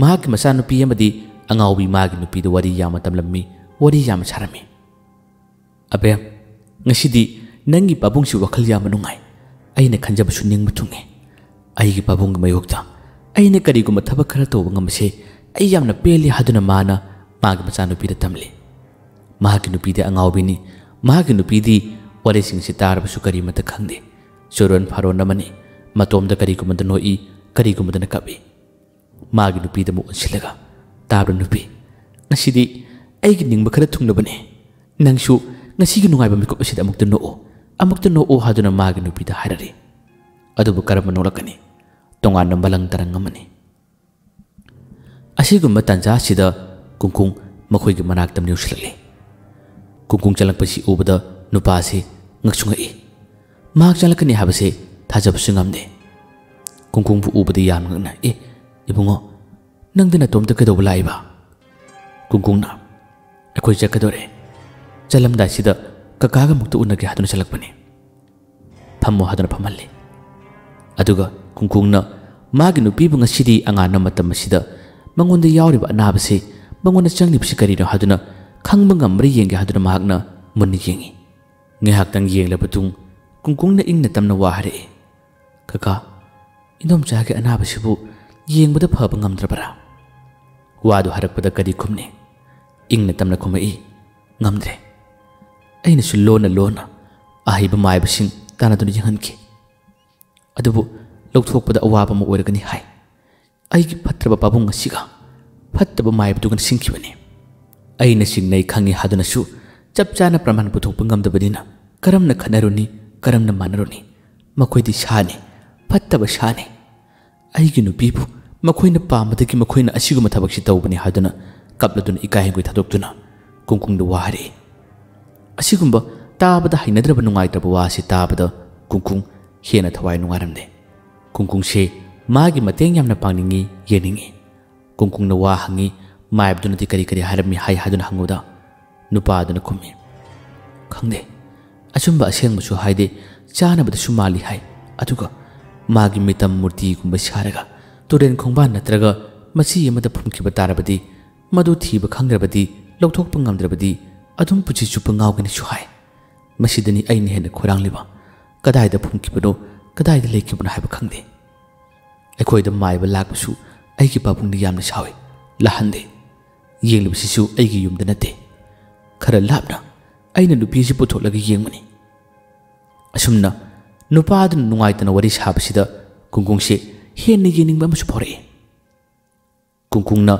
ꯃꯍꯥꯛꯀꯤ ꯃꯆꯥꯅꯨꯄꯤ ꯑꯃꯗꯤ ꯑꯉꯥꯎꯕꯤ ꯃꯥꯒꯤ ꯅꯨꯄꯤꯗ ꯋꯥꯔꯤ ꯌꯥꯝꯅ ꯇꯝꯂꯝꯃꯤ, ꯋꯥꯔꯤ ꯌꯥꯝꯅ ꯁꯥꯔꯝꯃꯤ꯫ "ꯑꯕꯦꯝ, ꯉꯁꯤꯗꯤ ꯅꯪꯒꯤ ꯄꯥꯕꯨꯡꯁꯤ ꯋꯥꯈꯜ ꯌꯥꯝꯅ ꯅꯨꯡꯉꯥꯏ꯫ ꯑꯩꯅ ꯈꯟꯖꯕꯁꯨ ꯅꯤꯡꯕ ꯊꯨꯡꯉꯦ꯫ ꯑꯩꯒꯤ ꯄꯥꯕꯨꯡꯒꯤ ꯃꯥꯌꯣꯛꯇ ꯑꯩꯅ ꯀꯔꯤꯒꯨꯝꯕ ꯊꯕꯛ ꯈꯔ ꯇꯧꯕ ꯉꯝꯕꯁꯦ ꯑꯩ ꯌꯥꯝꯅ ꯄꯦꯜꯂꯤ" ꯍꯥꯏꯗꯨꯅ ꯃꯥꯅ ꯃꯥꯒꯤ ꯃꯆꯥꯅꯨꯄꯤꯗ ꯇꯝꯂꯤ꯫ ꯃꯍꯥꯛꯀꯤ ꯅꯨꯄꯤꯗꯤ ꯑꯉꯥꯎꯕꯤꯅꯤ꯫ ꯃꯍꯥꯛꯀꯤ ꯅꯨꯄꯤꯗꯤ ꯋꯥꯔꯤꯁꯤꯡꯁꯤ ꯇꯥꯔꯕꯁꯨ ꯀꯔꯤꯃꯠꯇ ꯈꯪꯗꯦ꯫ ꯆꯨꯔꯣꯟ ꯐꯥꯔꯣꯟ ꯑꯃꯅꯤ꯫ ꯃꯇꯣꯝꯗ ꯀꯔꯤꯒꯨꯝꯕꯗ ꯅꯣꯛꯏ, ꯀꯔꯤꯒꯨꯝꯕꯗꯅ ꯀꯞꯏ꯫ ꯃꯥꯒꯤ ꯅꯨꯄꯤꯗ ꯑꯃꯨꯛ ꯑꯣꯟꯁꯤꯜꯂꯒ, "ꯇꯥꯕ꯭ꯔꯥ ꯅꯨꯄꯤ, ꯉꯁꯤꯗꯤ ꯑꯩꯒꯤ ꯅꯤꯡꯕ ꯈꯔ ꯊꯨꯡꯂꯕꯅꯤ꯫ ꯅꯪꯁꯨ ꯉꯁꯤꯒꯤ ꯅꯨꯡꯉꯥꯏꯕ ꯃꯤꯀꯨꯞ ꯑꯁꯤꯗ ꯑꯃꯨꯛꯇ ꯅꯣꯛꯎ, ꯑꯃꯨꯛꯇ ꯅꯣꯛꯎ" ꯍꯥꯏꯗꯨꯅ ꯃꯥꯒꯤ ꯅꯨꯄꯤꯗ ꯍꯥꯏꯔꯔꯤ꯫ ꯑꯗꯨꯕꯨ ꯀꯔꯝꯕ ꯅꯣꯛꯂꯛꯀꯅꯤ? ꯇꯣꯉꯥꯟꯕ ꯃꯂꯪ ꯇꯔꯪ ꯑꯃꯅꯤ꯫ ꯑꯁꯤꯒꯨꯝꯕ ꯇꯥꯟꯖꯥ ꯑꯁꯤꯗ ꯀꯨꯡꯀꯨꯡ ꯃꯈꯣꯏꯒꯤ ꯃꯅꯥꯛꯇ ꯌꯧꯁꯤꯜꯂꯛꯂꯤ꯫ ꯀꯨꯡꯀꯨꯡ ꯆꯪꯂꯛꯄꯁꯤ ꯎꯕꯗ ꯅꯨꯄꯥꯁꯤ ꯉꯛꯁꯨ ꯉꯛꯏ꯫ ꯃꯍꯥꯛ ꯆꯪꯂꯛꯀꯅꯤ ꯍꯥꯏꯕꯁꯤ ꯊꯥꯖꯕꯁꯨ ꯉꯝꯗꯦ꯫ ꯀꯨꯡꯀꯨꯡꯕꯨ ꯎꯕꯗ ꯌꯥꯝꯅ ꯉꯛꯅ, "ꯑꯦ, ꯏꯕꯨꯡꯉꯣ, ꯅꯪꯗꯤ ꯅꯇꯣꯝꯇ ꯀꯩꯗꯧꯕ ꯂꯥꯛꯏꯕ?" ꯀꯨꯡꯀꯨꯡꯅ, "ꯑꯩꯈꯣꯏ ꯆꯠꯀꯗꯧꯔꯦ꯫ ꯆꯠꯂꯝꯗꯥꯏꯁꯤꯗ ꯀꯀꯥꯒ ꯑꯃꯨꯛꯇ ꯎꯅꯒꯦ ꯍꯥꯏꯗꯨꯅ ꯆꯠꯂꯛꯄꯅꯤ꯫ ꯐꯝꯃꯣ" ꯍꯥꯏꯗꯨꯅ ꯐꯝꯍꯜꯂꯤ꯫ ꯑꯗꯨꯒ ꯀꯨꯡꯀꯨꯡꯅ ꯃꯥꯒꯤ ꯅꯨꯄꯤꯕꯨ ꯉꯁꯤꯗꯤ ꯑꯉꯥꯟꯕ ꯃꯇꯝ ꯑꯁꯤꯗ ꯃꯉꯣꯟꯗ ꯌꯥꯎꯔꯤꯕ ꯑꯅꯥꯕꯁꯤ, ꯃꯉꯣꯟꯗ ꯆꯪꯂꯤꯕꯁꯤ ꯀꯔꯤꯅꯣ ꯍꯥꯏꯗꯨꯅ ꯈꯪꯕ ꯉꯝꯕ꯭ꯔꯥ ꯌꯦꯡꯒꯦ ꯍꯥꯏꯗꯨꯅ ꯃꯍꯥꯛꯅ ꯃꯨꯟꯅ ꯌꯦꯡꯉꯤ꯫ ꯉꯥꯏꯍꯥꯛꯇꯪ ꯌꯦꯡꯂꯕ ꯃꯇꯨꯡ ꯀꯨꯡꯀꯨꯡꯅ ꯏꯪꯅ ꯇꯞꯅ ꯋꯥ ꯍꯥꯏꯔꯛꯏ, "ꯀꯀꯥ, ꯏꯟꯗꯣꯝꯆꯥꯒꯤ ꯑꯅꯥꯕꯁꯤꯕꯨ ꯌꯦꯡꯕꯗ ꯐꯕ ꯉꯝꯗ꯭ꯔꯕꯔꯥ?" ꯋꯥꯗꯨ ꯍꯥꯏꯔꯛꯄꯗ ꯀꯔꯤ ꯈꯨꯝꯅꯤ? ꯏꯪꯅ ꯇꯞꯅ ꯈꯨꯝꯃꯛꯏ, "ꯉꯝꯗ꯭ꯔꯦ꯫ ꯑꯩꯅꯁꯨ ꯂꯣꯟꯅ ꯂꯣꯟꯅ ꯑꯍꯩꯕ ꯃꯥꯏꯕꯁꯤꯡ ꯇꯥꯟꯅꯗꯨꯅ ꯌꯦꯡꯍꯟꯈꯤ꯫ ꯑꯗꯨꯕꯨ ꯂꯧꯊꯣꯛꯄꯗ ꯑꯋꯥꯕ ꯑꯃ ꯑꯣꯏꯔꯒꯅꯤ ꯍꯥꯏ꯫ ꯑꯩꯒꯤ ꯐꯠꯇ꯭ꯔꯕ ꯄꯥꯕꯨꯡ ꯑꯁꯤꯒ ꯐꯠꯇꯕ ꯃꯥꯏꯕꯗꯨꯒꯅ ꯁꯤꯟꯈꯤꯕꯅꯤ꯫ ꯑꯩꯅ ꯆꯤꯡꯅꯩ ꯈꯪꯉꯤ ꯍꯥꯏꯗꯨꯅꯁꯨ ꯆꯞ ꯆꯥꯅ ꯄ꯭ꯔꯃꯥꯟ ꯄꯨꯊꯣꯛꯄ ꯉꯝꯗꯕꯅꯤꯅ ꯀꯔꯝꯅ ꯈꯠꯅꯔꯨꯅꯤ, ꯀꯔꯝꯅ ꯃꯥꯟꯅꯔꯨꯅꯤ? ꯃꯈꯣꯏꯗꯤ ꯁꯥꯅꯤ, ꯐꯠꯇꯕ ꯁꯥꯅꯤ꯫ ꯑꯩꯒꯤ ꯅꯨꯄꯤꯕꯨ ꯃꯈꯣꯏꯅ ꯄꯥꯝꯕꯗꯒꯤ ꯃꯈꯣꯏꯅ ꯑꯁꯤꯒꯨꯝꯕ ꯊꯕꯛꯁꯤ ꯇꯧꯕꯅꯤ" ꯍꯥꯏꯗꯨꯅ ꯀꯞꯂꯗꯨꯅ ꯏꯀꯥꯏ ꯍꯪꯒꯣꯏ ꯊꯥꯗꯣꯛꯇꯨꯅ ꯀꯨꯡꯀꯨꯡꯗ ꯋꯥ ꯍꯥꯏꯔꯛꯏ꯫ ꯑꯁꯤꯒꯨꯝꯕ ꯇꯥꯕꯗ ꯍꯩꯅꯗ꯭ꯔꯕ ꯅꯨꯡꯉꯥꯏꯇ꯭ꯔꯕ ꯋꯥꯁꯤ ꯇꯥꯕꯗ ꯀꯨꯡꯀꯨꯡ ꯍꯦꯟꯅ ꯊꯋꯥꯏ ꯅꯨꯡꯉꯥꯏꯔꯝꯗꯦ꯫ ꯀꯨꯡꯀꯨꯡꯁꯦ ꯃꯥꯒꯤ ꯃꯇꯦꯡ ꯌꯥꯝꯅ ꯄꯥꯡꯅꯤꯡꯉꯤ, ꯌꯦꯡꯅꯤꯡꯉꯤ꯫ ꯀꯨꯡꯀꯨꯡꯅ ꯋꯥ ꯍꯪꯉꯤ, ꯃꯥꯏꯕꯗꯨꯅꯗꯤ ꯀꯔꯤ ꯀꯔꯤ ꯍꯥꯏꯔꯝꯃꯤ ꯍꯥꯏ ꯍꯥꯏꯗꯨꯅ ꯍꯪꯉꯨꯗ ꯅꯨꯄꯥ ꯑꯗꯨꯅ ꯈꯨꯝꯃꯤ, "ꯈꯪꯗꯦ, ꯑꯆꯨꯝꯕ ꯑꯁꯦꯡꯕꯁꯨ ꯍꯥꯏꯗꯦ, ꯆꯥꯅꯕꯗꯁꯨ ꯃꯥꯜꯂꯤ ꯍꯥꯏ꯫ ꯑꯗꯨꯒ ꯃꯥꯒꯤ ꯃꯤꯇꯝ ꯃꯨꯔꯇꯤꯒꯨꯝꯕ ꯁꯥꯔꯒ ꯇꯨꯔꯦꯟ ꯈꯣꯡꯕꯥꯟ ꯅꯠꯇ꯭ꯔꯒ ꯃꯆꯤ ꯑꯃꯗ ꯐꯨꯝꯈꯤꯕ ꯇꯥꯔꯕꯗꯤ ꯃꯗꯨ ꯊꯤꯕ ꯈꯪꯗ꯭ꯔꯕꯗꯤ, ꯂꯧꯊꯣꯛꯄ ꯉꯝꯗ꯭ꯔꯕꯗꯤ ꯑꯗꯨꯝ ꯄꯨꯟꯁꯤ ꯆꯨꯞꯄ ꯉꯥꯎꯒꯅꯤꯁꯨ ꯍꯥꯏ꯫ ꯃꯁꯤꯗꯅꯤ ꯑꯩꯅ ꯍꯦꯟꯅ ꯈꯣꯏꯔꯥꯡꯂꯤꯕ꯫ ꯀꯗꯥꯏꯗ ꯐꯨꯝꯈꯤꯕꯅꯣ, ꯀꯗꯥꯏꯗ ꯂꯩꯈꯤꯕꯅꯣ ꯍꯥꯏꯕ ꯈꯪꯗꯦ꯫ ꯑꯩꯈꯣꯏꯗ ꯃꯥꯏꯕ ꯂꯥꯛꯄꯁꯨ ꯑꯩꯒꯤ ꯄꯥꯕꯨꯡꯅ ꯌꯥꯝꯅ ꯁꯥꯎꯏ, ꯂꯥꯛꯍꯟꯗꯦ꯫ ꯌꯦꯡꯂꯤꯕꯁꯤꯁꯨ ꯑꯩꯒꯤ ꯌꯨꯝꯗ ꯅꯠꯇꯦ, ꯈꯔ ꯂꯥꯞꯅ ꯑꯩꯅ ꯅꯨꯄꯤ ꯑꯁꯤ ꯄꯨꯊꯣꯛꯂꯒ ꯌꯦꯡꯕꯅꯤ꯫ ꯑꯁꯨꯝꯅ ꯅꯨꯄꯥ ꯑꯗꯨꯅ ꯅꯨꯡꯉꯥꯏꯇꯅ ꯋꯥꯔꯤ ꯁꯥꯕꯁꯤꯗ ꯀꯨꯡꯀꯨꯡꯁꯦ ꯍꯦꯟꯅ ꯌꯦꯡꯅꯤꯡꯕ ꯑꯃꯁꯨ ꯐꯥꯎꯔꯛꯏ꯫ ꯀꯨꯡꯀꯨꯡꯅ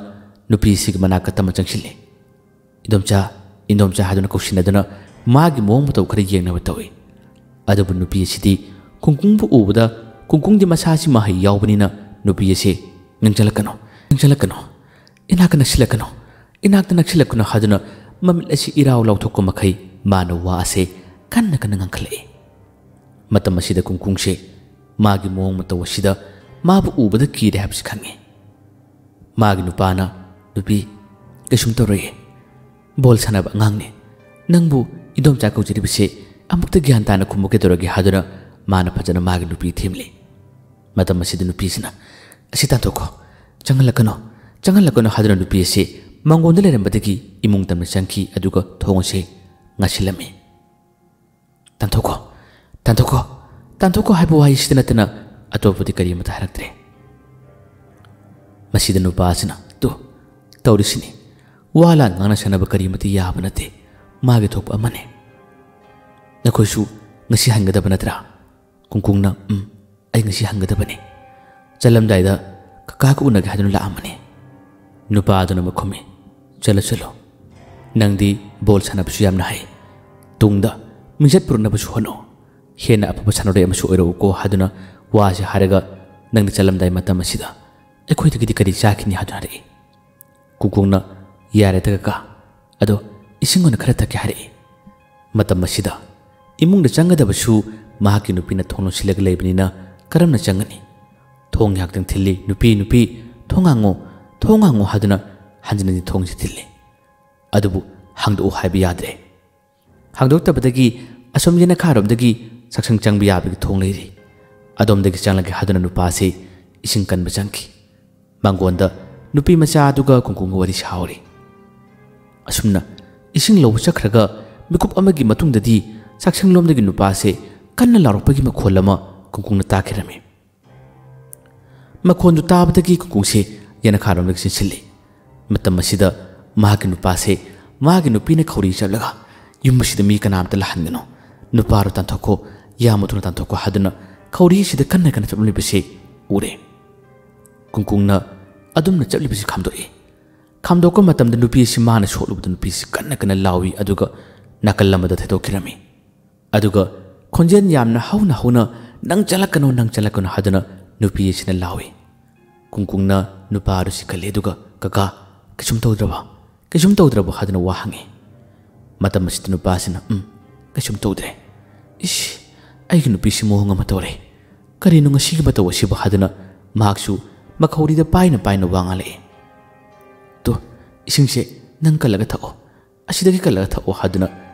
ꯅꯨꯄꯤꯁꯤꯒꯤ ꯃꯅꯥꯛꯇ ꯇꯞꯅ ꯆꯪꯁꯤꯜꯂꯤ꯫ "ꯏꯟꯗꯣꯝꯆꯥ, ꯏꯟꯗꯣꯝꯆꯥ" ꯍꯥꯏꯗꯨꯅ ꯀꯧꯁꯤꯟꯅꯗꯨꯅ ꯃꯥꯒꯤ ꯃꯑꯣꯡ ꯃꯇꯧ ꯈꯔ ꯌꯦꯡꯅꯕ ꯇꯧꯏ꯫ ꯑꯗꯨꯕꯨ ꯅꯨꯄꯤ ꯑꯁꯤꯗꯤ ꯀꯨꯡꯀꯨꯡꯕꯨ ꯎꯕꯗ, ꯀꯨꯡꯀꯨꯡꯗꯤ ꯃꯁꯥꯁꯤ ꯃꯍꯩ ꯌꯥꯎꯕꯅꯤꯅ ꯅꯨꯄꯤ ꯑꯁꯤ "ꯉꯪꯖꯜꯂꯛꯀꯅꯨ, ꯉꯪꯖꯜꯂꯛꯀꯅꯨ, ꯏꯅꯥꯛꯇ ꯅꯛꯁꯤꯜꯂꯛꯀꯅꯨ, ꯏꯅꯥꯛꯇ ꯅꯛꯁꯤꯜꯂꯛꯀꯅꯨ" ꯍꯥꯏꯗꯨꯅ ꯃꯃꯤꯠ ꯑꯁꯤ ꯏꯔꯥꯎ ꯂꯥꯎꯊꯣꯛꯄ ꯃꯈꯩ ꯃꯥꯅ ꯋꯥ ꯑꯁꯤ ꯀꯟꯅ ꯀꯟꯅ ꯉꯥꯡꯈꯠꯂꯛꯏ꯫ ꯃꯇꯝ ꯑꯁꯤꯗ ꯀꯨꯡꯀꯨꯡꯁꯦ ꯃꯥꯒꯤ ꯃꯑꯣꯡ ꯃꯇꯧ ꯑꯁꯤꯗ ꯃꯥꯕꯨ ꯎꯕꯗ ꯀꯤꯔꯦ ꯍꯥꯏꯕꯁꯤ ꯈꯪꯉꯤ꯫ ꯃꯥꯒꯤ ꯅꯨꯄꯥꯅ, "ꯅꯨꯄꯤ, ꯀꯩꯁꯨꯝ ꯇꯧꯔꯣꯏꯌꯦ, ꯕꯣꯜ ꯁꯥꯟꯅꯕ ꯑꯉꯥꯡꯅꯦ, ꯅꯪꯕꯨ ꯏꯟꯗꯣꯝꯆꯥ ꯀꯧꯖꯔꯤꯕꯁꯦ ꯑꯃꯨꯛꯇ ꯒ꯭ꯌꯥꯟ ꯇꯥꯅ ꯈꯨꯝꯃꯨ ꯀꯩꯗꯧꯔꯒꯦ?" ꯍꯥꯏꯗꯨꯅ ꯃꯥꯅ ꯐꯖꯅ ꯃꯥꯒꯤ ꯅꯨꯄꯤ ꯊꯦꯝꯂꯤ꯫ ꯃꯇꯝ ꯑꯁꯤꯗ ꯅꯨꯄꯤꯁꯤꯅ, "ꯑꯁꯤ ꯇꯥꯟꯊꯣꯛꯈꯣ, ꯆꯪꯍꯜꯂꯛꯀꯅꯨ, ꯆꯪꯍꯜꯂꯛꯀꯅꯨ" ꯍꯥꯏꯗꯨꯅ ꯅꯨꯄꯤ ꯑꯁꯤ ꯃꯥꯡꯒꯣꯟꯗ ꯂꯩꯔꯝꯕꯗꯒꯤ ꯏꯃꯨꯡ ꯇꯝꯅ ꯆꯪꯈꯤ, ꯑꯗꯨꯒ ꯊꯣꯡ ꯑꯁꯤ ꯉꯥꯁꯤꯜꯂꯝꯃꯤ꯫ "ꯇꯥꯟꯊꯣꯛꯈꯣ, ꯇꯥꯟꯊꯣꯛꯈꯣ, ꯇꯥꯟꯊꯣꯛꯈꯣ" ꯍꯥꯏꯕ ꯋꯥꯍꯩꯁꯤꯗ ꯅꯠꯇꯅ ꯑꯇꯣꯞꯄꯗꯤ ꯀꯔꯤ ꯑꯃꯠꯇ ꯍꯥꯏꯔꯛꯇ꯭ꯔꯦ꯫ ꯃꯁꯤꯗ ꯅꯨꯄꯥ ꯑꯁꯤꯅ, "ꯇꯨ, ꯇꯧꯔꯤꯁꯤꯅꯤ, ꯋꯥ ꯂꯥꯟ ꯉꯥꯡꯅ ꯁꯥꯟꯅꯕ ꯀꯔꯤ ꯑꯃꯠꯇ ꯌꯥꯕ ꯅꯠꯇꯦ, ꯃꯥꯒꯤ ꯊꯣꯛꯄ ꯑꯃꯅꯤ꯫ ꯅꯈꯣꯏꯁꯨ ꯉꯁꯤ ꯍꯟꯒꯗꯕ ꯅꯠꯇ꯭ꯔꯥ?" ꯀꯨꯡꯀꯨꯡꯅ, "ꯎꯝ, ꯑꯩ ꯉꯁꯤ ꯍꯟꯒꯗꯕꯅꯤ꯫ ꯆꯠꯂꯝꯗꯥꯏꯗ ꯀꯀꯥꯒ ꯎꯅꯒꯦ ꯍꯥꯏꯗꯨꯅ ꯂꯥꯛꯑꯝꯕꯅꯤ"꯫ ꯅꯨꯄꯥ ꯑꯗꯨꯅ ꯑꯃꯨꯛ ꯈꯨꯝꯃꯤ, "ꯆꯠꯂꯣ, ꯆꯠꯂꯣ꯫ ꯅꯪꯗꯤ ꯕꯣꯜ ꯁꯥꯟꯅꯕꯁꯨ ꯌꯥꯝꯅ ꯍꯩ꯫ ꯇꯨꯡꯗ ꯃꯤꯡꯆꯠ ꯄꯨꯔꯛꯅꯕꯁꯨ ꯍꯣꯠꯅꯧ꯫ ꯍꯦꯟꯅ ꯑꯐꯕ ꯁꯥꯟꯅꯔꯣꯏ ꯑꯃꯁꯨ ꯑꯣꯏꯔꯛꯎꯀꯣ" ꯍꯥꯏꯗꯨꯅ ꯋꯥꯁꯦ ꯍꯥꯏꯔꯒ, "ꯅꯪꯗꯤ ꯆꯠꯂꯝꯗꯥꯏ ꯃꯇꯝ ꯑꯁꯤꯗ ꯑꯩꯈꯣꯏꯗꯒꯤꯗꯤ ꯀꯔꯤ ꯆꯥꯈꯤꯅꯤ?" ꯍꯥꯏꯗꯨꯅ ꯍꯥꯏꯔꯛꯏ꯫ ꯀꯨꯡꯀꯨꯡꯅ, "ꯌꯥꯔꯦꯗ ꯀꯀꯥ, ꯑꯗꯣ ꯏꯁꯤꯡ ꯑꯣꯏꯅ ꯈꯔ ꯊꯛꯀꯦ" ꯍꯥꯏꯔꯛꯏ꯫ ꯃꯇꯝ ꯑꯁꯤꯗ ꯏꯃꯨꯡꯗ ꯆꯪꯒꯗꯕꯁꯨ ꯃꯍꯥꯛꯀꯤ ꯅꯨꯄꯤꯅ ꯊꯣꯡ ꯂꯣꯟꯁꯤꯜꯂꯒ ꯂꯩꯕꯅꯤꯅ ꯀꯔꯝꯅ ꯆꯪꯒꯅꯤ? ꯊꯣꯡ ꯉꯥꯏꯍꯥꯛꯇꯪ ꯊꯤꯜꯂꯤ꯫ "ꯅꯨꯄꯤ, ꯅꯨꯄꯤ, ꯊꯣꯡ ꯍꯥꯡꯉꯣ, ꯊꯣꯡ ꯍꯥꯡꯉꯣ" ꯍꯥꯏꯗꯨꯅ ꯍꯟꯖꯤꯟ ꯍꯟꯖꯤꯟ ꯊꯣꯡꯁꯤ ꯊꯤꯜꯂꯤ꯫ ꯑꯗꯨꯕꯨ ꯍꯥꯡꯗꯣꯛꯎ ꯍꯥꯏꯕ ꯌꯥꯗ꯭ꯔꯦ꯫ ꯍꯥꯡꯗꯣꯛꯇꯕꯗꯒꯤ ꯑꯁꯣꯝ ꯌꯦꯅꯈꯥꯔꯣꯝꯗꯒꯤ ꯆꯥꯛꯁꯪ ꯆꯪꯕ ꯌꯥꯕꯒꯤ ꯊꯣꯡ ꯂꯩꯔꯤ꯫ ꯑꯗꯣꯝꯗꯒꯤ ꯆꯪꯂꯒꯦ ꯍꯥꯏꯗꯨꯅ ꯅꯨꯄꯥꯁꯤ ꯏꯁꯤꯡ ꯀꯟꯕ ꯆꯪꯈꯤ꯫ ꯃꯥꯡꯒꯣꯟꯗ ꯅꯨꯄꯤ ꯃꯆꯥ ꯑꯗꯨꯒ ꯀꯨꯡꯀꯨꯡꯒ ꯋꯥꯔꯤ ꯁꯥꯍꯧꯔꯤ꯫ ꯑꯁꯨꯝꯅ ꯏꯁꯤꯡ ꯂꯧꯕ ꯆꯠꯈ꯭ꯔꯒ ꯃꯤꯀꯨꯞ ꯑꯃꯒꯤ ꯃꯇꯨꯡꯗꯗꯤ ꯆꯥꯛꯁꯪꯂꯣꯝꯗꯒꯤ ꯅꯨꯄꯥꯁꯦ ꯀꯟꯅ ꯂꯥꯎꯔꯛꯄꯒꯤ ꯃꯈꯣꯜ ꯑꯃ ꯀꯨꯡꯀꯨꯡꯅ ꯇꯥꯈꯤꯔꯝꯃꯤ꯫ ꯃꯈꯣꯟꯗꯨ ꯇꯥꯕꯗꯒꯤ ꯀꯨꯡꯀꯨꯡꯁꯦ ꯌꯦꯅꯈꯥꯔꯣꯝꯗꯒꯤ ꯆꯦꯟꯁꯤꯜꯂꯤ꯫ ꯃꯇꯝ ꯑꯁꯤꯗ ꯃꯍꯥꯛꯀꯤ ꯅꯨꯄꯥꯁꯦ ꯃꯥꯒꯤ ꯅꯨꯄꯤꯅ ꯈꯧꯔꯤ ꯆꯞꯂꯒ, "ꯌꯨꯝ ꯑꯁꯤꯗ ꯃꯤ ꯀꯅꯥꯝꯇ ꯂꯥꯛꯍꯟꯒꯅꯨ, ꯅꯨꯄꯥꯗꯨ ꯇꯥꯟꯊꯣꯛꯈꯣ, "ꯏꯌꯥꯝꯕ, ꯊꯨꯅ ꯇꯥꯟꯊꯣꯛꯈꯣ" ꯍꯥꯏꯗꯨꯅ ꯈꯧꯔꯤ ꯑꯁꯤꯗ ꯀꯟꯅ ꯀꯟꯅ ꯆꯠꯂꯝꯂꯤꯕꯁꯤ ꯎꯔꯦ꯫ ꯀꯨꯡꯀꯨꯡꯅ ꯑꯗꯨꯝꯅ ꯆꯠꯂꯤꯕꯁꯤ ꯈꯥꯝꯗꯣꯛꯏ꯫ ꯈꯥꯝꯗꯣꯛꯄ ꯃꯇꯝꯗ ꯅꯨꯄꯤ ꯑꯁꯤ ꯃꯥꯅ ꯁꯣꯛꯂꯨꯕꯗ ꯅꯨꯄꯤꯁꯤ ꯀꯟꯅ ꯀꯟꯅ ꯂꯥꯎꯏ, ꯑꯗꯨꯒ ꯅꯥꯀꯜ ꯑꯃꯗ ꯊꯩꯗꯣꯛꯈꯤꯔꯝꯃꯤ꯫ ꯑꯗꯨꯒ ꯈꯣꯟꯖꯦꯜ ꯌꯥꯝꯅ ꯍꯧꯅ ꯍꯧꯅ, "ꯅꯪ ꯆꯠꯂꯛꯀꯅꯨ, ꯅꯪ ꯆꯠꯂꯛꯀꯅꯨ" ꯍꯥꯏꯗꯨꯅ ꯅꯨꯄꯤ ꯑꯁꯤꯅ ꯂꯥꯎꯏ꯫ ꯀꯨꯡꯀꯨꯡꯅ ꯅꯨꯄꯥ ꯑꯗꯨ ꯆꯤꯡꯈꯠꯂꯤ, ꯑꯗꯨꯒ, "ꯀꯀꯥ, ꯀꯩꯁꯨꯝ ꯇꯧꯗ꯭ꯔꯕ? ꯀꯩꯁꯨꯝ ꯇꯧꯗ꯭ꯔꯕ?" ꯍꯥꯏꯗꯨꯅ ꯋꯥ ꯍꯪꯉꯤ꯫ ꯃꯇꯝ ꯑꯁꯤꯗ ꯅꯨꯄꯥꯁꯤꯅ, "ꯎꯝ, ꯀꯩꯁꯨꯝ ꯇꯧꯗ꯭ꯔꯦ꯫ ꯏꯁ, ꯑꯩꯒꯤ ꯅꯨꯄꯤꯁꯤ ꯃꯑꯣꯡ ꯑꯃ ꯇꯧꯔꯦ꯫ ꯀꯔꯤꯅꯣ ꯉꯁꯤꯒꯤ ꯃꯇꯧ ꯑꯁꯤꯕꯨ?" ꯍꯥꯏꯗꯨꯅ ꯃꯍꯥꯛꯁꯨ ꯃꯈꯧꯔꯤꯗ ꯄꯥꯏꯅ ꯄꯥꯏꯅ ꯋꯥ ꯉꯥꯡꯂꯛꯏ꯫ "ꯇꯣ, ꯏꯁꯤꯡꯁꯦ ꯅꯪ ꯀꯜꯂꯒ ꯊꯛꯑꯣ, ꯑꯁꯤꯗꯒꯤ ꯀꯜꯂꯒ ꯊꯛꯑꯣ" ꯍꯥꯏꯗꯨꯅ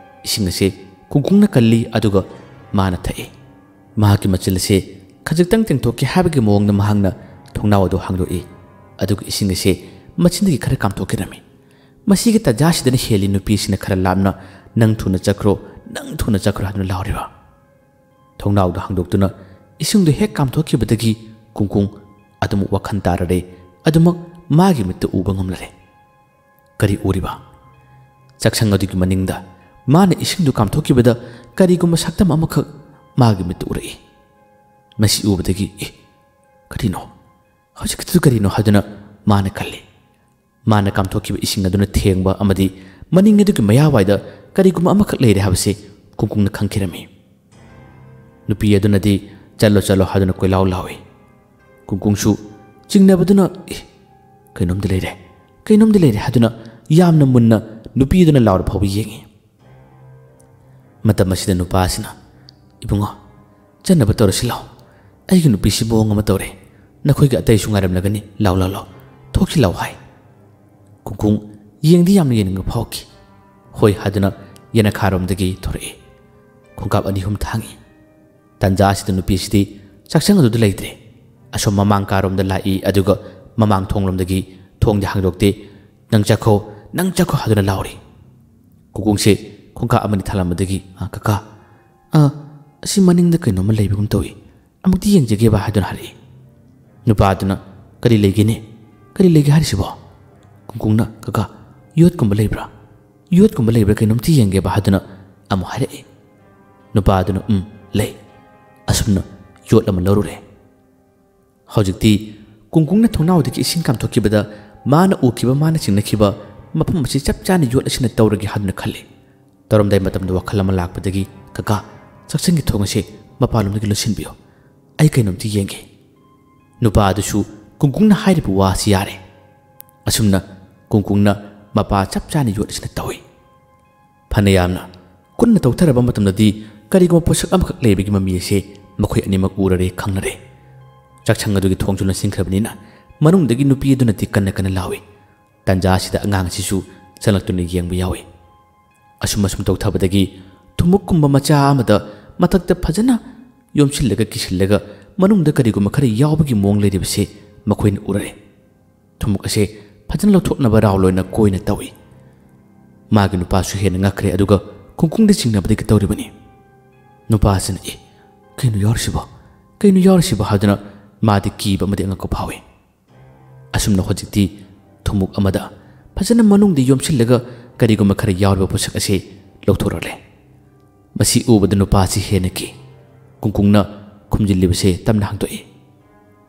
ꯏꯁꯤꯡ ꯑꯁꯦ ꯀꯨꯡꯀꯨꯡꯅ ꯀꯜꯂꯤ, ꯑꯗꯨꯒ ꯃꯥꯅ ꯊꯛꯏ꯫ ꯃꯍꯥꯛꯀꯤ ꯃꯆꯤꯜ ꯑꯁꯦ ꯈꯖꯤꯛꯇꯪ ꯇꯦꯡꯊꯣꯛꯀꯦ ꯍꯥꯏꯕꯒꯤ ꯃꯑꯣꯡꯗ ꯃꯍꯥꯛꯅ ꯊꯣꯡꯅꯥꯎ ꯑꯗꯨ ꯍꯥꯡꯗꯣꯛꯏ, ꯑꯗꯨꯒ ꯏꯁꯤꯡ ꯑꯁꯦ ꯃꯆꯤꯟꯗꯒꯤ ꯈꯔ ꯀꯥꯝꯊꯣꯛꯈꯤꯔꯝꯃꯤ꯫ ꯃꯁꯤꯒꯤ ꯇꯥꯟꯖꯥꯁꯤꯗꯅ ꯍꯦꯜꯂꯤ ꯅꯨꯄꯤꯁꯤꯅ ꯈꯔ ꯂꯥꯞꯅ, "ꯅꯪ ꯊꯨꯅ ꯆꯠꯈ꯭ꯔꯣ, ꯅꯪ ꯊꯨꯅ ꯆꯠꯈ꯭ꯔꯣ" ꯍꯥꯏꯗꯨꯅ ꯂꯥꯎꯔꯤꯕ꯫ ꯊꯣꯡꯅꯥꯎꯗꯨ ꯍꯥꯡꯗꯣꯛꯇꯨꯅ ꯏꯁꯤꯡꯗꯨ ꯍꯦꯛ ꯀꯥꯝꯊꯣꯛꯈꯤꯕꯗꯒꯤ ꯀꯨꯡꯀꯨꯡ ꯑꯗꯨꯃꯛ ꯋꯥꯈꯜ ꯇꯥꯔꯔꯦ, ꯑꯗꯨꯃꯛ ꯃꯥꯒꯤ ꯃꯤꯠꯇ ꯎꯕ ꯉꯝꯂꯔꯦ꯫ ꯀꯔꯤ ꯎꯔꯤꯕ? ꯆꯥꯛꯁꯪ ꯑꯗꯨꯒꯤ ꯃꯅꯤꯡꯗ ꯃꯥꯅ ꯏꯁꯤꯡꯗꯨ ꯀꯥꯝꯊꯣꯛꯈꯤꯕꯗ ꯀꯔꯤꯒꯨꯝꯕ ꯁꯛꯇꯝ ꯑꯃꯈꯛ ꯃꯥꯒꯤ ꯃꯤꯠꯇ ꯎꯔꯛꯏ꯫ ꯃꯁꯤ ꯎꯕꯗꯒꯤ, "ꯑꯦ, ꯀꯔꯤꯅꯣ? ꯍꯧꯖꯤꯛꯀꯤꯗꯨ ꯀꯔꯤꯅꯣ?" ꯍꯥꯏꯗꯨꯅ ꯃꯥꯅ ꯈꯜꯂꯤ꯫ ꯃꯥꯅ ꯀꯥꯝꯊꯣꯛꯈꯤꯕ ꯏꯁꯤꯡ ꯑꯗꯨꯅ ꯊꯦꯡꯕ ꯑꯃꯗꯤ ꯃꯅꯤꯡ ꯑꯗꯨꯒꯤ ꯃꯌꯥꯋꯥꯏꯗ ꯀꯔꯤꯒꯨꯝꯕ ꯑꯃꯈꯛ ꯂꯩꯔꯦ ꯍꯥꯏꯕꯁꯤ ꯀꯨꯡꯀꯨꯡꯅ ꯈꯪꯈꯤꯔꯝꯃꯤ꯫ ꯅꯨꯄꯤ ꯑꯗꯨꯅꯗꯤ, "ꯆꯠꯂꯣ, ꯆꯠꯂꯣ" ꯍꯥꯏꯗꯨꯅ ꯀꯣꯏꯂꯥꯎ ꯂꯥꯎꯏ꯫ ꯀꯨꯡꯀꯨꯡꯁꯨ ꯆꯤꯡꯅꯕꯗꯨꯅ, "ꯑꯦ, ꯀꯩꯅꯣꯝꯗꯤ ꯂꯩꯔꯦ, ꯀꯩꯅꯣꯝꯗꯤ ꯂꯩꯔꯦ" ꯍꯥꯏꯗꯨꯅ ꯌꯥꯝꯅ ꯃꯨꯟꯅ ꯅꯨꯄꯤ ꯑꯗꯨꯅ ꯂꯥꯎꯔ ꯐꯥꯎꯕ ꯌꯦꯡꯏ꯫ ꯃꯇꯝ ꯑꯁꯤꯗ ꯅꯨꯄꯥ ꯑꯁꯤꯅ, "ꯏꯕꯨꯡꯉꯣ, ꯆꯠꯅꯕ ꯇꯧꯔꯁꯤ ꯂꯥꯎ꯫ ꯑꯩꯒꯤ ꯅꯨꯄꯤꯁꯤ ꯃꯑꯣꯡ ꯑꯃ ꯇꯧꯔꯦ꯫ ꯅꯈꯣꯏꯒꯤ ꯑꯇꯩꯁꯨ ꯉꯥꯏꯔꯝꯂꯒꯅꯤ꯫ ꯂꯥꯎ, ꯂꯥꯎ, ꯂꯥꯎ꯫ ꯊꯣꯛꯁꯤ ꯂꯥꯎ" ꯍꯥꯏ꯫ ꯀꯨꯡꯀꯨꯡ ꯌꯦꯡꯗꯤ ꯌꯥꯝꯅ ꯌꯦꯡꯅꯤꯡꯕ ꯐꯥꯎꯈꯤ꯫ "ꯍꯣꯏ" ꯍꯥꯏꯗꯨꯅ ꯌꯦꯅꯈꯥꯔꯣꯝꯗꯒꯤ ꯊꯣꯔꯛꯏ꯫ ꯈꯣꯡꯀꯥꯞ ꯑꯅꯤ ꯑꯍꯨꯝ ꯊꯥꯡꯏ꯫ ꯇꯥꯟꯖꯥ ꯑꯁꯤꯗ ꯅꯨꯄꯤ ꯑꯁꯤꯗꯤ ꯆꯥꯛꯁꯪ ꯑꯗꯨꯗ ꯂꯩꯇ꯭ꯔꯦ꯫ ꯑꯁꯣꯝ ꯃꯃꯥꯡ ꯀꯥꯔꯣꯝꯗ ꯂꯥꯛꯏ, ꯑꯗꯨꯒ ꯃꯃꯥꯡ ꯊꯣꯡꯂꯣꯝꯗꯒꯤ ꯊꯣꯡꯗꯤ ꯍꯥꯡꯗꯣꯛꯇꯦ꯫ "ꯅꯪ ꯆꯠꯈꯣ, ꯅꯪ ꯆꯠꯈꯣ" ꯍꯥꯏꯗꯨꯅ ꯂꯥꯎꯔꯤ꯫ ꯀꯨꯡꯀꯨꯡꯁꯦ ꯈꯣꯡꯀꯥꯞ ꯑꯃꯅꯤ ꯊꯥꯜꯂꯝꯕꯗꯒꯤ, "ꯑ, ꯀꯀꯥ, ꯑ, ꯑꯁꯤ ꯃꯅꯤꯡꯗ ꯀꯩꯅꯣꯝꯃ ꯂꯩꯕꯒꯨꯝ ꯇꯧꯏ꯫ ꯑꯃꯨꯛꯇꯤ ꯌꯦꯡꯖꯒꯦꯕ" ꯍꯥꯏꯗꯨꯅ ꯍꯥꯏꯔꯛꯏ꯫ ꯅꯨꯄꯥꯗꯨꯅ, "ꯀꯔꯤ ꯂꯩꯒꯦꯅꯦ? ꯀꯔꯤ ꯂꯩꯒꯦ ꯍꯥꯏꯔꯤꯁꯤꯕꯣ?" ꯀꯨꯡꯀꯨꯡꯅ, "ꯀꯀꯥ, ꯌꯣꯠꯀꯨꯝꯕ ꯂꯩꯕ꯭ꯔꯥ? ꯌꯣꯠꯀꯨꯝꯕ ꯂꯩꯕ꯭ꯔꯥ ꯀꯩꯅꯣꯝꯇ ꯌꯦꯡꯒꯦꯕ" ꯍꯥꯏꯗꯨꯅ ꯑꯃꯨꯛ ꯍꯥꯏꯔꯛꯏ꯫ ꯅꯨꯄꯥꯗꯨꯅ, "ꯎꯝ, ꯂꯩ꯫ ꯑꯁꯨꯝꯅ ꯌꯣꯠ ꯑꯃ ꯂꯧꯔꯨꯔꯦ꯫ ꯍꯧꯖꯤꯛꯇꯤ ꯀꯨꯡꯀꯨꯡꯅ ꯊꯣꯡꯅꯥꯎꯗꯒꯤ ꯏꯁꯤꯡ ꯀꯥꯝꯊꯣꯛꯈꯤꯕꯗ ꯃꯥꯅ ꯎꯈꯤꯕ, ꯃꯥꯅ ꯆꯤꯡꯅꯈꯤꯕ ꯃꯐꯝ ꯑꯁꯤ ꯆꯞ ꯆꯥꯅ ꯌꯣꯠ ꯑꯁꯤꯅ ꯇꯧꯔꯒꯦ ꯍꯥꯏꯗꯨꯅ ꯈꯜꯂꯤ꯫ ꯇꯧꯔꯝꯗꯥꯏ ꯃꯇꯝꯗ ꯋꯥꯈꯜ ꯑꯃ ꯂꯥꯛꯄꯗꯒꯤ, "ꯀꯀꯥ, ꯆꯥꯛꯁꯪꯒꯤ ꯊꯣꯡ ꯑꯁꯦ ꯃꯄꯥꯟꯂꯣꯝꯗꯒꯤ ꯂꯣꯟꯁꯤꯟꯕꯤꯌꯨ, ꯑꯩ ꯀꯩꯅꯣꯝꯇ ꯌꯦꯡꯒꯦ"꯫ ꯅꯨꯄꯥ ꯑꯗꯨꯁꯨ ꯀꯨꯡꯀꯨꯡꯅ ꯍꯥꯏꯔꯤꯕ ꯋꯥ ꯑꯁꯤ ꯌꯥꯔꯦ꯫ ꯑꯁꯨꯝꯅ ꯀꯨꯡꯀꯨꯡꯅ ꯃꯄꯥ ꯆꯞ ꯆꯥꯅ ꯌꯣꯠ ꯑꯁꯤꯅ ꯇꯧꯏ꯫ ꯐꯅ ꯌꯥꯝꯅ ꯀꯨꯟꯅ ꯇꯧꯊꯔꯕ ꯃꯇꯝꯗꯗꯤ ꯀꯔꯤꯒꯨꯝꯕ ꯄꯣꯠꯁꯛ ꯑꯃꯈꯛ ꯂꯩꯕꯒꯤ ꯃꯃꯤ ꯑꯁꯦ ꯃꯈꯣꯏ ꯑꯅꯤꯃꯛ ꯎꯔꯔꯦ, ꯈꯪꯅꯔꯦ꯫ ꯆꯥꯛꯁꯪ ꯑꯗꯨꯒꯤ ꯊꯣꯡꯁꯨ ꯂꯣꯟꯁꯤꯟꯈ꯭ꯔꯕꯅꯤꯅ ꯃꯅꯨꯡꯗꯒꯤ ꯅꯨꯄꯤ ꯑꯗꯨꯅꯗꯤ ꯀꯟꯅ ꯀꯟꯅ ꯂꯥꯎꯏ꯫ ꯇꯥꯟꯖꯥ ꯑꯁꯤꯗ ꯑꯉꯥꯡ ꯑꯁꯤꯁꯨ ꯆꯪꯂꯛꯇꯨꯅ ꯌꯦꯡꯕ ꯌꯥꯎꯏ꯫ ꯑꯁꯨꯝ ꯑꯁꯨꯝ ꯇꯧꯊꯕꯗꯒꯤ ꯊꯨꯝꯃꯨꯛꯀꯨꯝꯕ ꯃꯆꯥ ꯑꯃꯗ ꯃꯊꯛꯇ ꯐꯖꯅ ꯌꯣꯝꯁꯤꯜꯂꯒ ꯀꯤꯁꯤꯜꯂꯒ ꯃꯅꯨꯡꯗ ꯀꯔꯤꯒꯨꯝꯕ ꯈꯔ ꯌꯥꯎꯕꯒꯤ ꯃꯑꯣꯡ ꯂꯩꯔꯤꯕꯁꯦ ꯃꯈꯣꯏꯅ ꯎꯔꯔꯦ꯫ ꯊꯨꯝꯃꯨꯛ ꯑꯁꯦ ꯐꯖꯅ ꯂꯧꯊꯣꯛꯅꯕ ꯔꯥꯎꯟ ꯑꯣꯏꯅ ꯀꯣꯏꯅ ꯇꯧꯏ꯫ ꯃꯥꯒꯤ ꯅꯨꯄꯥꯁꯨ ꯍꯦꯟꯅ ꯉꯛꯈ꯭ꯔꯦ, ꯑꯗꯨꯒ ꯀꯨꯡꯀꯨꯡꯗ ꯆꯤꯡꯅꯕꯗꯒꯤ ꯇꯧꯔꯤꯕꯅꯤ꯫ ꯅꯨꯄꯥꯁꯤꯅ, "ꯑꯦ, ꯀꯩꯅꯣ ꯌꯥꯎꯔꯤꯁꯤꯕꯣ? ꯀꯩꯅꯣ ꯌꯥꯎꯔꯤꯁꯤꯕꯣ?" ꯍꯥꯏꯗꯨꯅ ꯃꯥꯗꯤ ꯀꯤꯕ ꯑꯃꯗꯤ ꯑꯉꯛꯄ ꯐꯥꯎꯏ꯫ ꯑꯁꯨꯝꯅ ꯍꯧꯖꯤꯛꯇꯤ ꯊꯨꯝꯃꯨꯛ ꯑꯃꯗ ꯐꯖꯅ ꯃꯅꯨꯡꯗ ꯌꯣꯝꯁꯤꯜꯂꯒ ꯀꯔꯤꯒꯨꯝꯕ ꯈꯔ ꯌꯥꯎꯔꯤꯕ ꯄꯣꯠꯁꯛ ꯑꯁꯤ ꯂꯧꯊꯣꯔꯛꯂꯦ꯫ ꯃꯁꯤ ꯎꯕꯗ ꯅꯨꯄꯥꯁꯤ ꯍꯦꯟꯅ ꯀꯤ꯫ ꯀꯨꯡꯀꯨꯡꯅ ꯈꯨꯝꯖꯤꯜꯂꯤꯕꯁꯦ ꯇꯞꯅ ꯍꯥꯡꯗꯣꯛꯏ꯫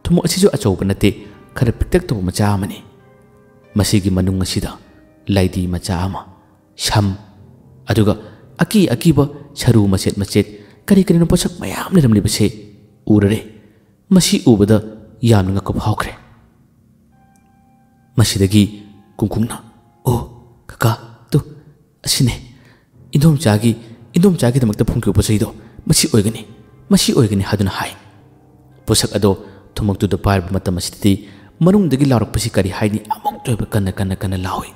ꯊꯨꯝꯃꯣꯛ ꯑꯁꯤꯁꯨ ꯑꯆꯧꯕ ꯅꯠꯇꯦ, ꯈꯔ ꯄꯤꯛꯇꯛ ꯇꯧꯕ ꯃꯆꯥ ꯑꯃꯅꯤ꯫ ꯃꯁꯤꯒꯤ ꯃꯅꯨꯡ ꯑꯁꯤꯗ ꯂꯥꯏꯙꯤ ꯃꯆꯥ ꯑꯃ, ꯁꯝ, ꯑꯗꯨꯒ ꯑꯀꯤ ꯑꯀꯤꯕ ꯁꯔꯨ ꯃꯆꯦꯠ ꯃꯆꯦꯠ, ꯀꯔꯤ ꯀꯔꯤꯅꯣ ꯄꯣꯠꯁꯛ ꯃꯌꯥꯝ ꯂꯩꯔꯝꯂꯤꯕꯁꯦ ꯎꯔꯔꯦ꯫ ꯃꯁꯤ ꯎꯕꯗ ꯌꯥꯝꯅ ꯉꯛꯄ ꯐꯥꯎꯈ꯭ꯔꯦ꯫ ꯃꯁꯤꯗꯒꯤ ꯀꯨꯡꯀꯨꯡꯅ, "ꯑꯣ, ꯀꯀꯥ, ꯇꯨ, ꯑꯁꯤꯅꯦ꯫ ꯏꯟꯗꯣꯝꯆꯥꯒꯤ, ꯏꯟꯗꯣꯝꯆꯥꯒꯤꯗꯃꯛꯇ ꯐꯣꯡꯈꯤꯕ ꯄꯣꯠ ꯆꯩꯗꯣ ꯃꯁꯤ ꯑꯣꯏꯒꯅꯤ, ꯃꯁꯤ ꯑꯣꯏꯒꯅꯤ" ꯍꯥꯏꯗꯨꯅ ꯍꯥꯏ꯫ ꯄꯣꯠꯁꯛ ꯑꯗꯣ ꯊꯨꯝꯃꯛꯇꯨꯗ ꯄꯥꯏꯔꯕ ꯃꯇꯝ ꯑꯁꯤꯗꯗꯤ ꯃꯅꯨꯡꯗꯒꯤ ꯂꯥꯎꯔꯛꯄꯁꯤ ꯀꯔꯤ ꯍꯥꯏꯅꯤ, ꯑꯃꯨꯛꯇ ꯑꯣꯏꯕ ꯀꯟꯅ, ꯀꯟꯅ, ꯀꯟꯅ ꯂꯥꯎꯏ꯫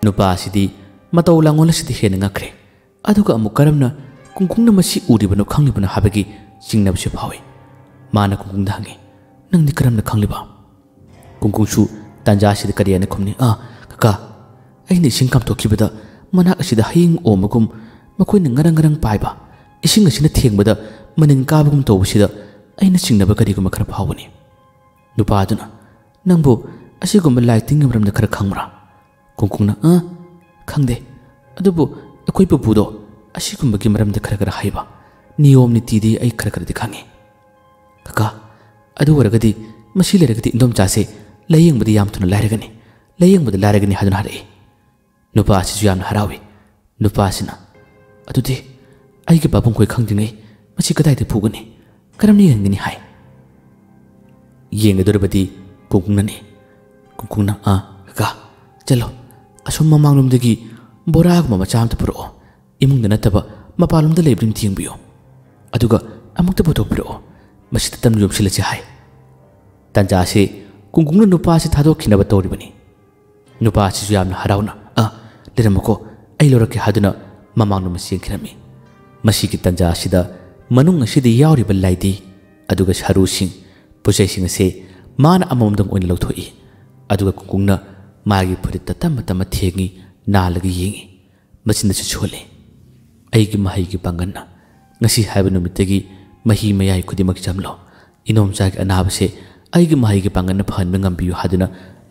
ꯅꯨꯄꯥ ꯑꯁꯤꯗꯤ ꯃꯇꯧ ꯂꯥꯡꯑꯣꯜ ꯑꯁꯤꯗ ꯍꯦꯟꯅ ꯉꯛꯈ꯭ꯔꯦ꯫ ꯑꯗꯨꯒ ꯑꯃꯨꯛ ꯀꯔꯝꯅ ꯀꯨꯡꯀꯨꯡꯅ ꯃꯁꯤ ꯎꯔꯤꯕꯅꯣ, ꯈꯪꯂꯤꯕꯅꯣ ꯍꯥꯏꯕꯒꯤ ꯆꯤꯡꯅꯕꯁꯨ ꯐꯥꯎꯏ꯫ ꯃꯥꯅ ꯀꯨꯡꯀꯨꯡꯗ ꯍꯪꯉꯤ, "ꯅꯪꯗꯤ ꯀꯔꯝꯅ ꯈꯪꯂꯤꯕ?" ꯀꯨꯡꯀꯨꯡꯁꯨ ꯇꯥꯟꯖꯥ ꯑꯁꯤꯗ ꯀꯔꯤ ꯍꯥꯏꯅ ꯈꯨꯝꯅꯤ? "ꯑꯥ, ꯀꯀꯥ, ꯑꯩꯅ ꯏꯁꯤꯡ ꯀꯥꯝꯊꯣꯛꯈꯤꯕꯗ ꯃꯅꯥꯛ ꯑꯁꯤꯗ ꯍꯌꯤꯡ ꯑꯣꯝꯕꯒꯨꯝ, ꯃꯈꯣꯏꯅ ꯉꯔꯪ ꯉꯔꯪ ꯄꯥꯏꯕ, ꯏꯁꯤꯡ ꯑꯁꯤꯅ ꯊꯦꯡꯕꯗ ꯃꯅꯤꯟ ꯀꯥꯕꯒꯨꯝ ꯇꯧꯕꯁꯤꯗ ꯑꯩꯅ ꯆꯤꯡꯅꯕ ꯀꯔꯤꯒꯨꯝꯕ ꯈꯔ ꯐꯥꯎꯕꯅꯤ"꯫ ꯅꯨꯄꯥ ꯑꯗꯨꯅ, "ꯅꯪꯕꯨ ꯑꯁꯤꯒꯨꯝꯕ ꯂꯥꯏ ꯇꯤꯟꯒꯤ ꯃꯔꯝꯗ ꯈꯔ ꯈꯪꯕ꯭ꯔꯥ?" ꯀꯨꯡꯀꯨꯡꯅ, "ꯑ, ꯈꯪꯗꯦ꯫ ꯑꯗꯨꯕꯨ ꯑꯩꯈꯣꯏ ꯄꯨꯄꯨꯗꯣ ꯑꯁꯤꯒꯨꯝꯕꯒꯤ ꯃꯔꯝꯗ ꯈꯔ ꯈꯔ ꯍꯩꯕ꯫ ꯅꯤꯌꯣꯝ ꯅꯤꯇꯤꯗꯤ ꯑꯩ ꯈꯔ ꯈꯔꯗꯤ ꯈꯪꯉꯤ꯫ "ꯀꯀꯥ, ꯑꯗꯨ ꯑꯣꯏꯔꯒꯗꯤ ꯃꯁꯤ ꯂꯩꯔꯒꯗꯤ ꯏꯟꯗꯣꯝꯆꯥꯁꯦ ꯂꯥꯌꯦꯡꯕꯗꯤ ꯌꯥꯝ ꯊꯨꯅ ꯂꯥꯏꯔꯒꯅꯤ, ꯂꯥꯌꯦꯡꯕꯗ ꯂꯥꯏꯔꯒꯅꯤ" ꯍꯥꯏꯗꯨꯅ ꯍꯥꯏꯔꯛꯏ꯫ ꯅꯨꯄꯥ ꯑꯁꯤꯁꯨ ꯌꯥꯝꯅ ꯍꯔꯥꯎꯏ꯫ ꯅꯨꯄꯥ ꯑꯁꯤꯅ, "ꯑꯗꯨꯗꯤ ꯑꯩꯒꯤ ꯄꯥꯕꯨꯡꯈꯣꯏ ꯈꯪꯗ꯭ꯔꯤꯉꯩ ꯃꯁꯤ ꯀꯗꯥꯏꯗ ꯄꯨꯒꯅꯤ? ꯀꯔꯝꯅ ꯌꯦꯡꯒꯅꯤ?" ꯍꯥꯏ꯫ ꯌꯦꯡꯒꯗꯧꯔꯤꯕꯗꯤ ꯀꯨꯡꯀꯨꯡꯅꯅꯤ꯫ ꯀꯨꯡꯀꯨꯡꯅ, "ꯑꯥ, ꯀꯀꯥ, ꯆꯠꯂꯣ, ꯑꯁꯣꯝ ꯃꯃꯥꯡꯂꯣꯝꯗꯒꯤ ꯕꯣꯔꯥꯒꯨꯝꯕ ꯃꯆꯥ ꯑꯃꯇ ꯄꯨꯔꯛꯑꯣ꯫ ꯏꯃꯨꯡꯗ ꯅꯠꯇꯕ ꯃꯄꯥꯟꯂꯣꯝꯗ ꯂꯩꯕ꯭ꯔꯥ ꯑꯝꯇ ꯌꯦꯡꯕꯤꯌꯨ꯫ ꯑꯗꯨꯒ ꯑꯃꯨꯛꯇ ꯄꯨꯊꯣꯛꯄꯤꯔꯛꯑꯣ꯫ ꯃꯁꯤꯗ ꯇꯞꯅ ꯌꯣꯝꯁꯤꯜꯂꯁꯤ" ꯍꯥꯏ꯫ ꯇꯥꯟꯖꯥ ꯑꯁꯤ ꯀꯨꯡꯀꯨꯡꯅ ꯅꯨꯄꯥ ꯑꯁꯤ ꯊꯥꯗꯣꯛꯈꯤꯅꯕ ꯇꯧꯔꯤꯕꯅꯤ꯫ ꯅꯨꯄꯥ ꯑꯁꯤꯁꯨ ꯌꯥꯝꯅ ꯍꯔꯥꯎꯅ, "ꯑ, ꯂꯩꯔꯝꯃꯨꯀꯣ, ꯑꯩ ꯂꯧꯔꯛꯀꯦ" ꯍꯥꯏꯗꯨꯅ ꯃꯃꯥꯡꯂꯣꯝꯗ ꯆꯦꯟꯈꯤꯔꯝꯃꯤ꯫ ꯃꯁꯤꯒꯤ ꯇꯥꯟꯖꯥ ꯑꯁꯤꯗ ꯃꯅꯨꯡ ꯑꯁꯤꯗ ꯌꯥꯎꯔꯤꯕ ꯂꯥꯏꯙꯤ ꯑꯗꯨꯒ ꯁꯔꯨꯁꯤꯡ, ꯄꯣꯠꯆꯩꯁꯤꯡ ꯑꯁꯤ ꯃꯥꯅ ꯑꯃꯃꯝꯗꯪ ꯑꯣꯏꯅ ꯂꯧꯊꯣꯛꯏ꯫ ꯑꯗꯨꯒ ꯀꯨꯡꯀꯨꯡꯅ ꯃꯥꯒꯤ ꯐꯨꯔꯤꯠꯇ ꯇꯞꯅ ꯇꯞꯅ ꯊꯦꯡꯉꯤ, ꯅꯥꯜꯂꯒ ꯌꯦꯡꯉꯤ꯫ ꯃꯆꯤꯟꯗꯁꯨ ꯁꯣꯜꯂꯤ꯫ "ꯑꯩꯒꯤ ꯃꯍꯩꯒꯤ ꯄꯥꯡꯒꯜꯅ ꯉꯁꯤ ꯍꯥꯏꯕ ꯅꯨꯃꯤꯠꯇꯒꯤ ꯃꯍꯤ ꯃꯌꯥꯏ ꯈꯨꯗꯤꯡꯃꯛ ꯆꯝꯂꯣ꯫ ꯏꯅꯣꯝꯆꯥꯒꯤ ꯑꯅꯥꯕꯁꯦ ꯑꯩꯒꯤ ꯃꯍꯩꯒꯤ ꯄꯥꯡꯒꯜꯅ ꯐꯍꯟꯕ ꯉꯝꯕꯤꯌꯨ" ꯍꯥꯏꯗꯨꯅ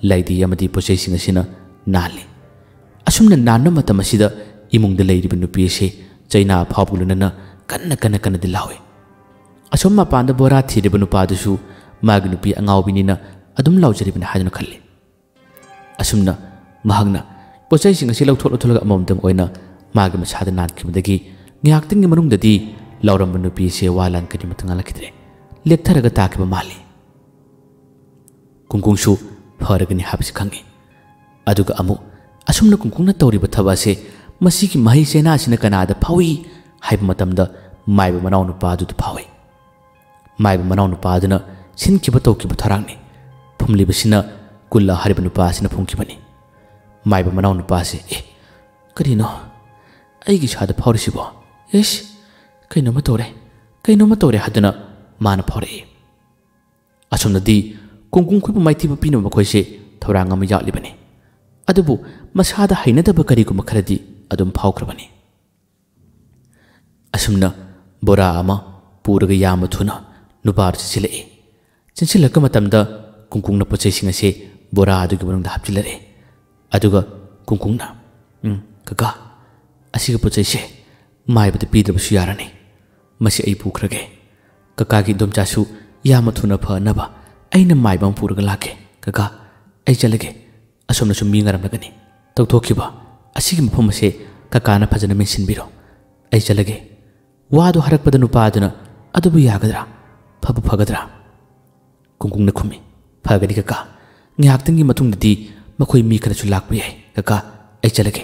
ꯂꯥꯏꯙꯤ ꯑꯃꯗꯤ ꯄꯣꯠꯆꯩꯁꯤꯡ ꯑꯁꯤꯅ ꯅꯥꯜꯂꯤ꯫ ꯑꯁꯨꯝꯅ ꯅꯥꯟꯕ ꯃꯇꯝ ꯑꯁꯤꯗ ꯏꯃꯨꯡꯗ ꯂꯩꯔꯤꯕ ꯅꯨꯄꯤ ꯑꯁꯤ ꯆꯩꯅꯥ ꯐꯥꯎꯕꯒ ꯂꯣꯏꯅꯅ ꯀꯟꯅ, ꯀꯟꯅ, ꯀꯟꯅꯗꯤ ꯂꯥꯎꯏ꯫ ꯑꯁꯣꯝ ꯃꯄꯥꯟꯗ ꯕꯣꯔꯥ ꯊꯤꯔꯤꯕ ꯅꯨꯄꯥꯗꯨꯁꯨ ꯃꯥꯒꯤ ꯅꯨꯄꯤ ꯑꯉꯥꯎꯕꯤꯅꯤꯅ ꯑꯗꯨꯝ ꯂꯥꯎꯖꯔꯤꯕꯅꯤ ꯍꯥꯏꯗꯨꯅ ꯈꯜꯂꯤ꯫ ꯑꯁꯨꯝꯅ ꯃꯍꯥꯛꯅ ꯄꯣꯠꯆꯩꯁꯤꯡ ꯑꯁꯤ ꯂꯧꯊꯣꯛ ꯂꯧꯊꯣꯛꯂꯒ ꯑꯃꯃꯝꯇꯪ ꯑꯣꯏꯅ ꯃꯥꯒꯤ ꯃꯁꯥꯗ ꯅꯥꯟꯈꯤꯕꯗꯒꯤ ꯉꯥꯏꯍꯥꯛꯇꯪꯒꯤ ꯃꯅꯨꯡꯗꯗꯤ ꯂꯥꯎꯔꯝꯕ ꯅꯨꯄꯤ ꯑꯁꯤ ꯋꯥ ꯂꯥꯟ ꯀꯔꯤꯃꯠꯇ ꯉꯥꯡꯂꯛꯈꯤꯗ꯭ꯔꯦ꯫ ꯂꯦꯛꯊꯔꯒ ꯇꯥꯈꯤꯕ ꯃꯥꯜꯂꯤ꯫ ꯀꯨꯡꯀꯨꯡꯁꯨ ꯐꯔꯒꯅꯤ ꯍꯥꯏꯕꯁꯤ ꯈꯪꯏ꯫ ꯑꯗꯨꯒ ꯑꯃꯨꯛ ꯑꯁꯨꯝꯅ ꯀꯨꯡꯀꯨꯡꯅ ꯇꯧꯔꯤꯕ ꯊꯕꯛ ꯑꯁꯤ, ꯃꯁꯤꯒꯤ ꯃꯍꯩ ꯆꯩꯅꯥ ꯑꯁꯤꯅ ꯀꯅꯥꯗ ꯐꯥꯎꯏ ꯍꯥꯏꯕ ꯃꯇꯝꯗ ꯃꯥꯏꯕ ꯃꯅꯥꯎ ꯅꯨꯄꯥ ꯑꯗꯨꯗ ꯐꯥꯎꯏ꯫ ꯃꯥꯏꯕ ꯃꯅꯥꯎ ꯅꯨꯄꯥ ꯑꯗꯨꯅ ꯁꯤꯟꯈꯤꯕ ꯇꯧꯈꯤꯕ ꯊꯧꯔꯥꯡꯅꯤ꯫ ꯐꯨꯝꯂꯤꯕꯁꯤꯅ ꯀꯨꯜꯂꯥ ꯍꯥꯏꯔꯤꯕ ꯅꯨꯄꯥ ꯑꯁꯤꯅ ꯐꯨꯝꯈꯤꯕꯅꯤ꯫ ꯃꯥꯏꯕ ꯃꯅꯥꯎ ꯅꯨꯄꯥ ꯑꯁꯤ, "ꯑꯦ, ꯀꯔꯤꯅꯣ ꯑꯩꯒꯤ ꯏꯁꯥꯗ ꯐꯥꯎꯔꯤꯁꯤꯕꯣ? ꯏꯁ, ꯀꯩꯅꯣꯝꯃ ꯇꯧꯔꯦ, ꯀꯩꯅꯣꯝꯃ ꯇꯧꯔꯦ" ꯍꯥꯏꯗꯨꯅ ꯃꯥꯅ ꯐꯥꯎꯔꯛꯏ꯫ ꯑꯁꯣꯝꯗꯗꯤ ꯀꯨꯡꯀꯨꯡ ꯈꯣꯏꯕꯨ ꯃꯥꯏꯊꯤꯕ ꯄꯤꯅꯕ ꯃꯈꯣꯏꯁꯦ ꯊꯧꯔꯥꯡ ꯑꯃ ꯌꯥꯎꯠꯂꯤꯕꯅꯤ꯫ ꯑꯗꯨꯕꯨ ꯃꯁꯥꯗ ꯍꯩꯅꯗꯕ ꯀꯔꯤꯒꯨꯝꯕ ꯈꯔꯗꯤ ꯑꯗꯨꯝ ꯐꯥꯎꯈ꯭ꯔꯕꯅꯤ꯫ ꯑꯁꯨꯝꯅ ꯕꯣꯔꯥ ꯑꯃ ꯄꯨꯔꯒ ꯌꯥꯝꯅ ꯊꯨꯅ ꯅꯨꯄꯥꯗꯨ ꯆꯦꯟꯁꯤꯜꯂꯛꯏ꯫ ꯆꯦꯟꯁꯤꯜꯂꯛꯄ ꯃꯇꯝꯗ ꯀꯨꯡꯀꯨꯡꯅ ꯄꯣꯠ ꯆꯩꯁꯤꯡ ꯑꯁꯤ ꯕꯣꯔꯥ ꯑꯗꯨꯒꯤ ꯃꯅꯨꯡꯗ ꯍꯥꯞꯆꯤꯜꯂꯔꯦ꯫ ꯑꯗꯨꯒ ꯀꯨꯡꯀꯨꯡꯅ, "ꯎꯝ, ꯀꯀꯥ, ꯑꯁꯤꯒꯤ ꯄꯣꯠ ꯆꯩꯁꯦ ꯃꯥꯏꯕꯗ ꯄꯤꯗ꯭ꯔꯕꯁꯨ ꯌꯥꯔꯅꯤ꯫ "ꯃꯁꯤ ꯑꯩ ꯄꯨꯈ꯭ꯔꯒꯦ꯫ ꯀꯀꯥꯒꯤ ꯏꯗꯣꯝꯆꯥꯁꯨ ꯌꯥꯝꯅ ꯊꯨꯅ ꯐꯅꯕ ꯑꯩꯅ ꯃꯥꯏꯕ ꯑꯃ ꯄꯨꯔꯒ ꯂꯥꯛꯀꯦ꯫ ꯀꯀꯥ, ꯑꯩ ꯆꯠꯂꯒꯦ꯫ ꯑꯁꯣꯝꯅꯁꯨ ꯃꯤ ꯉꯥꯏꯔꯝꯂꯒꯅꯤ꯫ ꯇꯧꯊꯣꯛꯈꯤꯕ ꯑꯁꯤꯒꯤ ꯃꯐꯝ ꯑꯁꯦ ꯀꯀꯥꯅ ꯐꯖꯅ ꯃꯦꯟꯁꯤꯟꯕꯤꯔꯣ꯫ ꯑꯩ ꯆꯠꯂꯒꯦ꯫" ꯋꯥꯗꯨ ꯍꯥꯏꯔꯛꯄꯗ ꯅꯨꯄꯥ ꯑꯗꯨꯅ, "ꯑꯗꯨꯕꯨ ꯌꯥꯒꯗ꯭ꯔꯥ? ꯐꯕꯨ ꯐꯒꯗ꯭ꯔꯥ?" ꯀꯨꯡꯀꯨꯡꯅ ꯈꯨꯝꯃꯤ, "ꯐꯒꯅꯤ ꯀꯀꯥ꯫ ꯉꯥꯏꯍꯥꯛꯇꯪꯒꯤ ꯃꯇꯨꯡꯗꯗꯤ ꯃꯈꯣꯏ ꯃꯤ ꯈꯔꯁꯨ ꯂꯥꯛꯄ ꯌꯥꯏ꯫ ꯀꯀꯥ, ꯑꯩ ꯆꯠꯂꯒꯦ꯫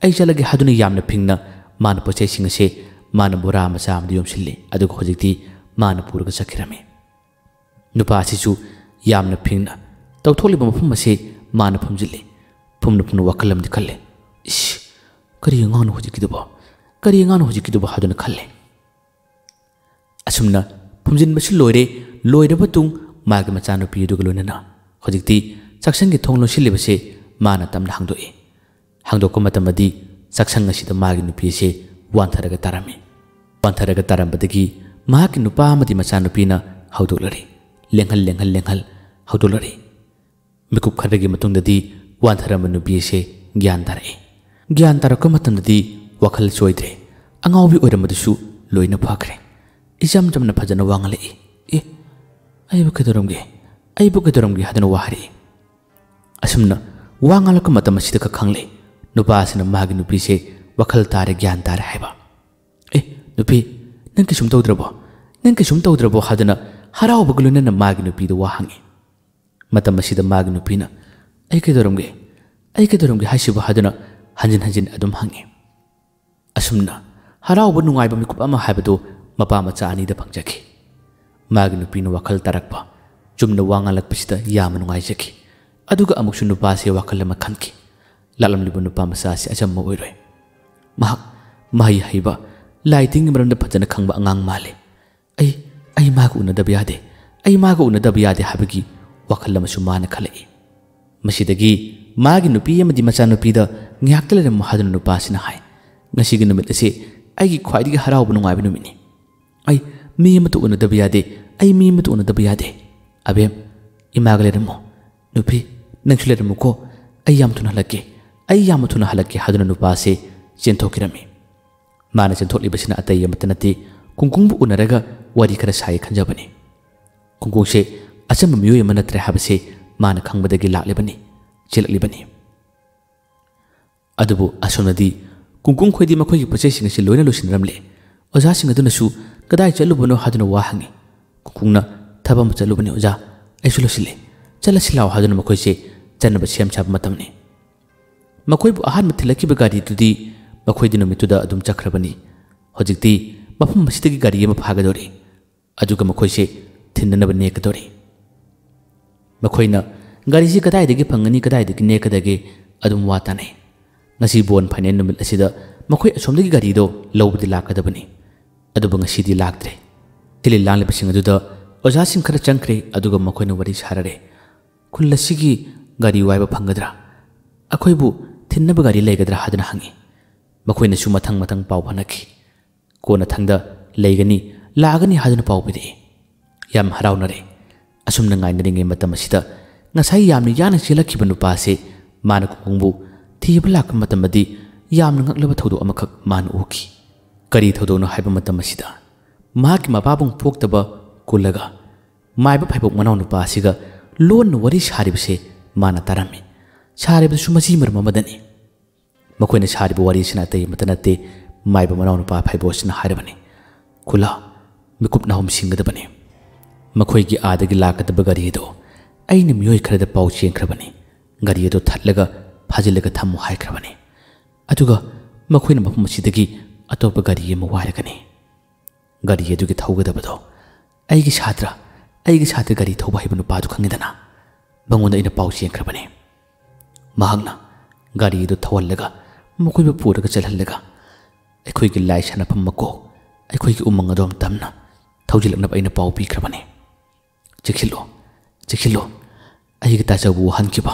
ꯑꯩ ꯆꯠꯂꯒꯦ" ꯍꯥꯏꯗꯨꯅ ꯌꯥꯝꯅ ꯐꯤꯡꯅ ꯃꯥꯅ ꯄꯣꯠ ꯆꯩꯁꯤꯡ ꯑꯁꯦ ꯃꯥꯅ ꯕꯣꯔꯥ ꯃꯆꯥ ꯑꯃꯗ ꯌꯣꯝꯁꯤꯜꯂꯤ꯫ ꯑꯗꯨꯒ ꯍꯧꯖꯤꯛꯇꯤ ꯃꯥꯅ ꯄꯨꯔꯒ ꯆꯠꯈꯤꯔꯝꯃꯤ꯫ ꯅꯨꯄꯥ ꯑꯁꯤꯁꯨ ꯌꯥꯝꯅ ꯐꯤꯡꯅ ꯇꯧꯊꯣꯛꯂꯤꯕ ꯃꯐꯝ ꯑꯁꯦ ꯃꯥꯅ ꯐꯝꯖꯤꯜꯂꯤ꯫ ꯐꯝꯅ ꯐꯝꯅ ꯋꯥꯈꯜ ꯑꯃꯗꯤ ꯈꯜꯂꯦ꯫ "ꯏꯁ, ꯀꯔꯤ ꯑꯉꯥꯡꯅꯣ ꯍꯧꯖꯤꯛꯀꯤꯗꯨꯕꯣ? ꯀꯔꯤ ꯑꯉꯥꯡꯅꯣ ꯍꯧꯖꯤꯛꯀꯤꯗꯨꯕꯣ?" ꯍꯥꯏꯗꯨꯅ ꯈꯜꯂꯦ꯫ ꯑꯁꯨꯝꯅ ꯐꯨꯝꯖꯤꯟꯕꯁꯨ ꯂꯣꯏꯔꯦ꯫ ꯂꯣꯏꯔꯕ ꯃꯇꯨꯡ ꯃꯥꯒꯤ ꯃꯆꯥꯅꯨꯄꯤ ꯑꯗꯨꯒ ꯂꯣꯏꯅꯅ ꯍꯧꯖꯤꯛꯇꯤ ꯆꯥꯛꯁꯪꯒꯤ ꯊꯣꯡ ꯂꯣꯟꯁꯤꯜꯂꯤꯕꯁꯦ ꯃꯥꯅ ꯇꯞꯅ ꯍꯥꯡꯗꯣꯛꯏ꯫ ꯍꯥꯡꯗꯣꯛꯄ ꯃꯇꯝꯗꯗꯤ ꯆꯥꯛꯁꯪ ꯑꯁꯤꯗ ꯃꯥꯒꯤ ꯅꯨꯄꯤ ꯑꯁꯦ ꯋꯥꯟꯊꯔꯒ ꯇꯥꯔꯝꯃꯤ꯫ ꯋꯥꯟꯊꯔꯒ ꯇꯥꯔꯝꯕꯗꯒꯤ ꯃꯍꯥꯛꯀꯤ ꯅꯨꯄꯥ ꯑꯃꯗꯤ ꯃꯆꯥꯅꯨꯄꯤꯅ ꯍꯧꯗꯣꯛꯂꯔꯤ꯫ ꯂꯦꯡꯍꯜ, ꯂꯦꯡꯍꯜ, ꯂꯦꯡꯍꯜ ꯍꯧꯗꯣꯛꯂꯔꯤ꯫ ꯃꯤꯀꯨꯞ ꯈꯔꯒꯤ ꯃꯇꯨꯡꯗꯗꯤ ꯋꯥꯟꯊꯔꯝꯕ ꯅꯨꯄꯤ ꯑꯁꯦ ꯒ꯭ꯌꯥꯟ ꯇꯥꯔꯛꯏ꯫ ꯒ꯭ꯌꯥꯟ ꯇꯥꯔꯛꯄ ꯃꯇꯝꯗꯗꯤ ꯋꯥꯈꯜ ꯆꯣꯏꯗ꯭ꯔꯦ꯫ ꯑꯉꯥꯎꯕꯤ ꯑꯣꯏꯔꯝꯕꯗꯨꯁꯨ ꯂꯣꯏꯅ ꯐꯈ꯭ꯔꯦ꯫ ꯏꯆꯝ ꯆꯝꯅ ꯐꯖꯅ ꯋꯥ ꯉꯥꯡꯂꯛꯏ꯫ "ꯑꯦ, ꯑꯩꯕꯨ ꯀꯩꯗꯧꯔꯝꯒꯦ? ꯑꯩꯕꯨ ꯀꯩꯗꯧꯔꯝꯒꯦ?" ꯍꯥꯏꯗꯨꯅ ꯋꯥ ꯍꯥꯏꯔꯛꯏ꯫ ꯑꯁꯨꯝꯅ ꯋꯥ ꯉꯥꯡꯂꯛꯄ ꯃꯇꯝ ꯑꯁꯤꯗ ꯈꯛ ꯈꯪꯂꯦ ꯅꯨꯄꯥ ꯑꯁꯤꯅ ꯃꯥꯒꯤ ꯅꯨꯄꯤꯁꯦ ꯋꯥꯈꯜ ꯇꯥꯔꯦ, ꯒ꯭ꯌꯥꯟ ꯇꯥꯔꯦ ꯍꯥꯏꯕ꯫ "ꯑꯦ, ꯅꯨꯄꯤ, ꯅꯪ ꯀꯩꯁꯨꯝ ꯇꯧꯗ꯭ꯔꯕꯣ? ꯅꯪ ꯀꯩꯁꯨꯝ ꯇꯧꯗ꯭ꯔꯕꯣ?" ꯍꯥꯏꯗꯨꯅ ꯍꯔꯥꯎꯕꯒ ꯂꯣꯏꯅꯅ ꯃꯥꯒꯤ ꯅꯨꯄꯤꯗ ꯋꯥ ꯍꯪꯉꯤ꯫ ꯃꯇꯝ ꯑꯁꯤꯗ ꯃꯥꯒꯤ ꯅꯨꯄꯤꯅ, "ꯑꯩ ꯀꯩꯗꯧꯔꯝꯒꯦ? ꯑꯩ ꯀꯩꯗꯧꯔꯝꯒꯦ ꯍꯥꯏꯁꯤꯕꯣ?" ꯍꯥꯏꯗꯨꯅ ꯍꯟꯖꯤꯟ ꯍꯟꯖꯤꯟ ꯑꯗꯨꯝ ꯍꯪꯉꯤ꯫ ꯑꯁꯨꯝꯅ ꯍꯔꯥꯎꯕ ꯅꯨꯡꯉꯥꯏꯕ ꯃꯤꯀꯨꯞ ꯑꯃ ꯍꯥꯏꯕꯗꯨ ꯃꯄꯥ ꯃꯆꯥ ꯑꯅꯤꯗ ꯐꯪꯖꯈꯤ꯫ ꯃꯥꯒꯤ ꯅꯨꯄꯤꯅ ꯋꯥꯈꯜ ꯇꯥꯔꯛꯄ, ꯆꯨꯝꯅ ꯋꯥ ꯉꯥꯡꯂꯛꯄꯁꯤꯗ ꯌꯥꯝꯅ ꯅꯨꯡꯉꯥꯏꯖꯈꯤ꯫ ꯑꯗꯨꯒ ꯑꯃꯨꯛꯁꯨ ꯅꯨꯄꯥꯁꯦ ꯋꯥꯈꯜ ꯑꯃ ꯈꯟꯈꯤ꯫ ꯂꯥꯛꯂꯝꯂꯤꯕ ꯅꯨꯄꯥ ꯃꯆꯥ ꯑꯁꯤ ꯑꯆꯝꯕ ꯑꯣꯏꯔꯣꯏ꯫ ꯃꯍꯥꯛ ꯃꯍꯩ ꯍꯩꯕ, ꯂꯥꯏ ꯇꯤꯟꯒꯤ ꯃꯔꯝꯗ ꯐꯖꯅ ꯈꯪꯕ ꯑꯉꯥꯡ ꯃꯥꯜꯂꯤ꯫ "ꯑꯩ, ꯑꯩ ꯃꯥꯒ ꯎꯅꯗꯕ ꯌꯥꯗꯦ꯫ ꯑꯩ ꯃꯥꯒ ꯎꯅꯗꯕ ꯌꯥꯗꯦ" ꯍꯥꯏꯕꯒꯤ ꯋꯥꯈꯜ ꯑꯃꯁꯨ ꯃꯥꯅ ꯈꯜꯂꯛꯏ꯫ ꯃꯁꯤꯗꯒꯤ ꯃꯥꯒꯤ ꯅꯨꯄꯤ ꯑꯃꯗꯤ ꯃꯆꯥꯅꯨꯄꯤꯗ "ꯉꯥꯏꯍꯥꯛꯇ ꯂꯩꯔꯝꯃꯨ" ꯍꯥꯏꯗꯨꯅ ꯅꯨꯄꯥꯁꯤꯅ ꯍꯥꯏ꯫ "ꯉꯁꯤꯒꯤ ꯅꯨꯃꯤꯠ ꯑꯁꯤ ꯑꯩꯒꯤ ꯈ꯭ꯋꯥꯏꯗꯒꯤ ꯍꯔꯥꯎꯕ ꯅꯨꯡꯉꯥꯏꯕ ꯅꯨꯃꯤꯠꯅꯤ꯫ ꯑꯩ ꯃꯤ ꯑꯃꯠꯇ ꯎꯅꯗꯕ ꯌꯥꯗꯦ꯫ ꯑꯩ ꯃꯤ ꯑꯃꯠꯇ ꯎꯅꯗꯕ ꯌꯥꯗꯦ꯫ ꯑꯕꯦꯝ, ꯏꯃꯥꯒ ꯂꯩꯔꯝꯃꯣ꯫ ꯅꯨꯄꯤ, ꯅꯪꯁꯨ ꯂꯩꯔꯝꯃꯨꯀꯣ꯫ ꯑꯩ ꯌꯥꯝ ꯊꯨꯅ ꯍꯜꯂꯛꯀꯦ꯫ ꯑꯩ ꯌꯥꯝ ꯊꯨꯅ ꯍꯜꯂꯛꯀꯦ" ꯍꯥꯏꯗꯨꯅ ꯅꯨꯄꯥꯁꯦ ꯆꯦꯟꯊꯣꯛꯈꯤꯔꯝꯃꯤ꯫ ꯃꯥꯅ ꯆꯦꯟꯊꯣꯛꯂꯤꯕꯁꯤꯅ ꯑꯇꯩ ꯑꯃꯠꯇ ꯅꯠꯇꯦ, ꯀꯨꯡꯀꯨꯡꯕꯨ ꯎꯅꯔꯒ ꯋꯥꯔꯤ ꯈꯔ ꯁꯥꯏ ꯈꯟꯖꯕꯅꯤ꯫ ꯀꯨꯡꯀꯨꯡꯁꯦ ꯑꯆꯝꯕ ꯃꯤꯑꯣꯏ ꯑꯃ ꯅꯠꯇ꯭ꯔꯦ ꯍꯥꯏꯕꯁꯦ ꯃꯥꯅ ꯈꯪꯕꯗꯒꯤ ꯂꯥꯛꯂꯤꯕꯅꯤ, ꯆꯦꯜꯂꯛꯂꯤꯕꯅꯤ꯫ ꯑꯗꯨꯕꯨ ꯑꯁꯣꯝꯅꯗꯤ ꯀꯨꯡꯀꯨꯡ ꯈꯣꯏꯗꯤ ꯃꯈꯣꯏꯒꯤ ꯄꯣꯠꯆꯩꯁꯤꯡ ꯑꯁꯤ ꯂꯣꯏꯅ ꯂꯣꯏꯁꯤꯟꯅꯔꯝꯂꯦ꯫ ꯑꯣꯖꯥꯁꯤꯡ ꯑꯗꯨꯅꯁꯨ "ꯀꯗꯥꯏ ꯆꯠꯂꯨꯕꯅꯣ?" ꯍꯥꯏꯗꯨꯅ ꯋꯥ ꯍꯪꯉꯤ꯫ ꯀꯨꯡꯀꯨꯡꯅ "ꯊꯕꯛ ꯑꯃ ꯆꯠꯂꯨꯕꯅꯤ ꯑꯣꯖꯥ, ꯑꯩꯁꯨ ꯂꯣꯏꯁꯤꯜꯂꯦ, ꯆꯠꯂꯁꯤ ꯂꯥꯛꯑꯣ" ꯍꯥꯏꯗꯨꯅ ꯃꯈꯣꯏꯁꯦ ꯆꯠꯅꯕ ꯁꯦꯝ ꯁꯥꯕ ꯃꯇꯝꯅꯤ꯫ ꯃꯈꯣꯏꯕꯨ ꯑꯍꯥꯟꯕ ꯊꯤꯜꯂꯛꯈꯤꯕ ꯒꯥꯔꯤꯗꯨꯗꯤ ꯃꯈꯣꯏꯗꯤ ꯅꯨꯃꯤꯠꯇꯨꯗ ꯑꯗꯨꯝ ꯆꯠꯈ꯭ꯔꯕꯅꯤ꯫ ꯍꯧꯖꯤꯛꯇꯤ ꯃꯐꯝ ꯑꯁꯤꯗꯒꯤ ꯒꯥꯔꯤ ꯑꯃ ꯐꯥꯒꯗꯧꯔꯤ, ꯑꯗꯨꯒ ꯃꯈꯣꯏꯁꯦ ꯊꯤꯟꯅꯅꯕ ꯅꯦꯛꯀꯗꯧꯔꯤ꯫ ꯃꯈꯣꯏꯅ ꯒꯥꯔꯤꯁꯤ ꯀꯗꯥꯏꯗꯒꯤ ꯐꯪꯒꯅꯤ, ꯀꯗꯥꯏꯗꯒꯤ ꯅꯦꯛꯀꯗꯒꯦ ꯑꯗꯨꯝ ꯋꯥ ꯇꯥꯅꯩ꯫ ꯉꯁꯤ ꯕꯣꯟ ꯐꯥꯏꯅꯦꯜ ꯅꯨꯃꯤꯠ ꯑꯁꯤꯗ ꯃꯈꯣꯏ ꯑꯁꯣꯝꯗꯒꯤ ꯒꯥꯔꯤꯗꯣ ꯂꯧꯕꯗꯤ ꯂꯥꯛꯀꯗꯕꯅꯤ, ꯑꯗꯨꯕꯨ ꯉꯁꯤꯗꯤ ꯂꯥꯛꯇ꯭ꯔꯦ꯫ ꯊꯤꯜꯂꯤ ꯂꯥꯡꯂꯤꯕꯁꯤꯡ ꯑꯗꯨꯗ ꯑꯣꯖꯥꯁꯤꯡ ꯈꯔ ꯆꯪꯈ꯭ꯔꯦ, ꯑꯗꯨꯒ ꯃꯈꯣꯏꯅ ꯋꯥꯔꯤ ꯁꯥꯔꯔꯦ꯫ "ꯈꯨꯜ ꯑꯁꯤꯒꯤ ꯒꯥꯔꯤ ꯋꯥꯏꯕ ꯐꯪꯒꯗ꯭ꯔꯥ? ꯑꯩꯈꯣꯏꯕꯨ ꯊꯤꯟꯅꯕ ꯒꯥꯔꯤ ꯂꯩꯒꯗ꯭ꯔꯥ?" ꯍꯥꯏꯗꯨꯅ ꯍꯪꯉꯤ꯫ ꯃꯈꯣꯏꯅꯁꯨ ꯃꯊꯪ ꯃꯊꯪ ꯄꯥꯎ ꯐꯥꯎꯅꯈꯤ꯫ ꯀꯣꯟꯅꯊꯪꯗ "ꯂꯩꯒꯅꯤ, ꯂꯥꯛꯑꯒꯅꯤ" ꯍꯥꯏꯗꯨꯅ ꯄꯥꯎ ꯄꯤꯔꯛꯏ꯫ ꯌꯥꯝ ꯍꯔꯥꯎꯅꯔꯦ꯫ ꯑꯁꯨꯝꯅ ꯉꯥꯏꯅꯔꯤꯉꯩ ꯃꯇꯝ ꯑꯁꯤꯗ ꯉꯁꯥꯏ ꯌꯥꯝꯅ ꯌꯥꯡꯅ ꯆꯦꯜꯂꯛꯈꯤꯕ ꯅꯨꯄꯥ ꯑꯁꯤ ꯃꯥꯅ ꯀꯨꯡꯀꯨꯡꯕꯨ ꯊꯤꯕ ꯂꯥꯛꯄ ꯃꯇꯝꯗꯗꯤ ꯌꯥꯝꯅ ꯉꯛꯂꯕ ꯊꯧꯗꯣꯛ ꯑꯃꯈꯛ ꯃꯥꯅ ꯎꯈꯤ꯫ ꯀꯔꯤ ꯊꯧꯗꯣꯛꯅꯣ ꯍꯥꯏꯕ ꯃꯇꯝ ꯑꯁꯤꯗ ꯃꯍꯥꯛꯀꯤ ꯃꯄꯥꯕꯨꯡ ꯄꯣꯛꯇꯕ ꯀꯨꯜꯂꯒ ꯃꯥꯏꯕ ꯐꯩꯕꯣꯛ ꯃꯅꯥꯎ ꯅꯨꯄꯥ ꯑꯁꯤꯒ ꯂꯣꯟꯅ ꯋꯥꯔꯤ ꯁꯥꯔꯤꯕꯁꯦ ꯃꯥꯅ ꯇꯥꯔꯝꯃꯤ꯫ ꯁꯥꯔꯤꯕꯗꯨꯁꯨ ꯃꯁꯤ ꯃꯔꯝ ꯑꯃꯗꯅꯤ꯫ ꯃꯈꯣꯏꯅ ꯁꯥꯔꯤꯕ ꯋꯥꯔꯤꯁꯤꯅ ꯑꯇꯩ ꯑꯃꯠꯇ ꯅꯠꯇꯦ, ꯃꯥꯏꯕ ꯃꯅꯥꯎ ꯅꯨꯄꯥ ꯐꯩꯕꯣꯛ ꯑꯁꯤꯅ ꯍꯥꯏꯔꯕꯅꯤ꯫ "ꯀꯨꯜꯂꯥ, ꯃꯤꯀꯨꯞ ꯅꯥꯍꯨꯝ ꯁꯤꯡꯒꯗꯕꯅꯤ꯫ ꯃꯈꯣꯏꯒꯤ ꯑꯥꯗꯒꯤ ꯂꯥꯛꯀꯗꯕ ꯒꯥꯔꯤ ꯑꯗꯨ ꯑꯩꯅ ꯃꯤꯑꯣꯏ ꯈꯔꯗ ꯄꯥꯎ ꯆꯦꯟꯈ꯭ꯔꯕꯅꯤ꯫ ꯒꯥꯔꯤ ꯑꯗꯨ ꯊꯠꯂꯒ ꯐꯥꯖꯤꯜꯂꯒ ꯊꯝꯃꯨ" ꯍꯥꯏꯈ꯭ꯔꯕꯅꯤ꯫ "ꯑꯗꯨꯒ ꯃꯈꯣꯏꯅ ꯃꯐꯝ ꯑꯁꯤꯗꯒꯤ ꯑꯇꯣꯞꯄ ꯒꯥꯔꯤ ꯑꯃ ꯋꯥꯏꯔꯒꯅꯤ꯫ ꯒꯥꯔꯤ ꯑꯗꯨꯒꯤ ꯊꯧꯒꯗꯕꯗꯣ ꯑꯩꯒꯤ ꯁꯥꯇ꯭ꯔ, ꯑꯩꯒꯤ ꯁꯥꯇ꯭ꯔ ꯒꯥꯔꯤ ꯊꯧꯕ ꯍꯩꯕ ꯅꯨꯄꯥꯗꯨ ꯈꯪꯉꯤꯗꯅ, ꯃꯉꯣꯟꯗ ꯑꯩꯅ ꯄꯥꯎ ꯆꯦꯟꯈ꯭ꯔꯕꯅꯤ꯫ ꯃꯍꯥꯛꯅ ꯒꯥꯔꯤ ꯑꯗꯨ ꯊꯧꯍꯜꯂꯒ ꯃꯈꯣꯏꯕꯨ ꯄꯨꯔꯒ ꯆꯠꯍꯜꯂꯒ ꯑꯩꯈꯣꯏꯒꯤ ꯂꯥꯏ ꯁꯥꯟꯅꯐꯝ ꯃꯀꯣꯛ, ꯑꯩꯈꯣꯏꯒꯤ ꯎꯃꯪ ꯑꯗꯣꯝ ꯇꯝꯅ ꯊꯧꯖꯤꯜꯂꯛꯅꯕ ꯑꯩꯅ ꯄꯥꯎ ꯄꯤꯈ꯭ꯔꯕꯅꯤ꯫ ꯆꯦꯛꯁꯤꯜꯂꯨ, ꯆꯦꯛꯁꯤꯜꯂꯨ꯫ ꯑꯩꯒꯤ ꯇꯥꯆꯧꯕꯨ ꯋꯥꯍꯟꯈꯤꯕ,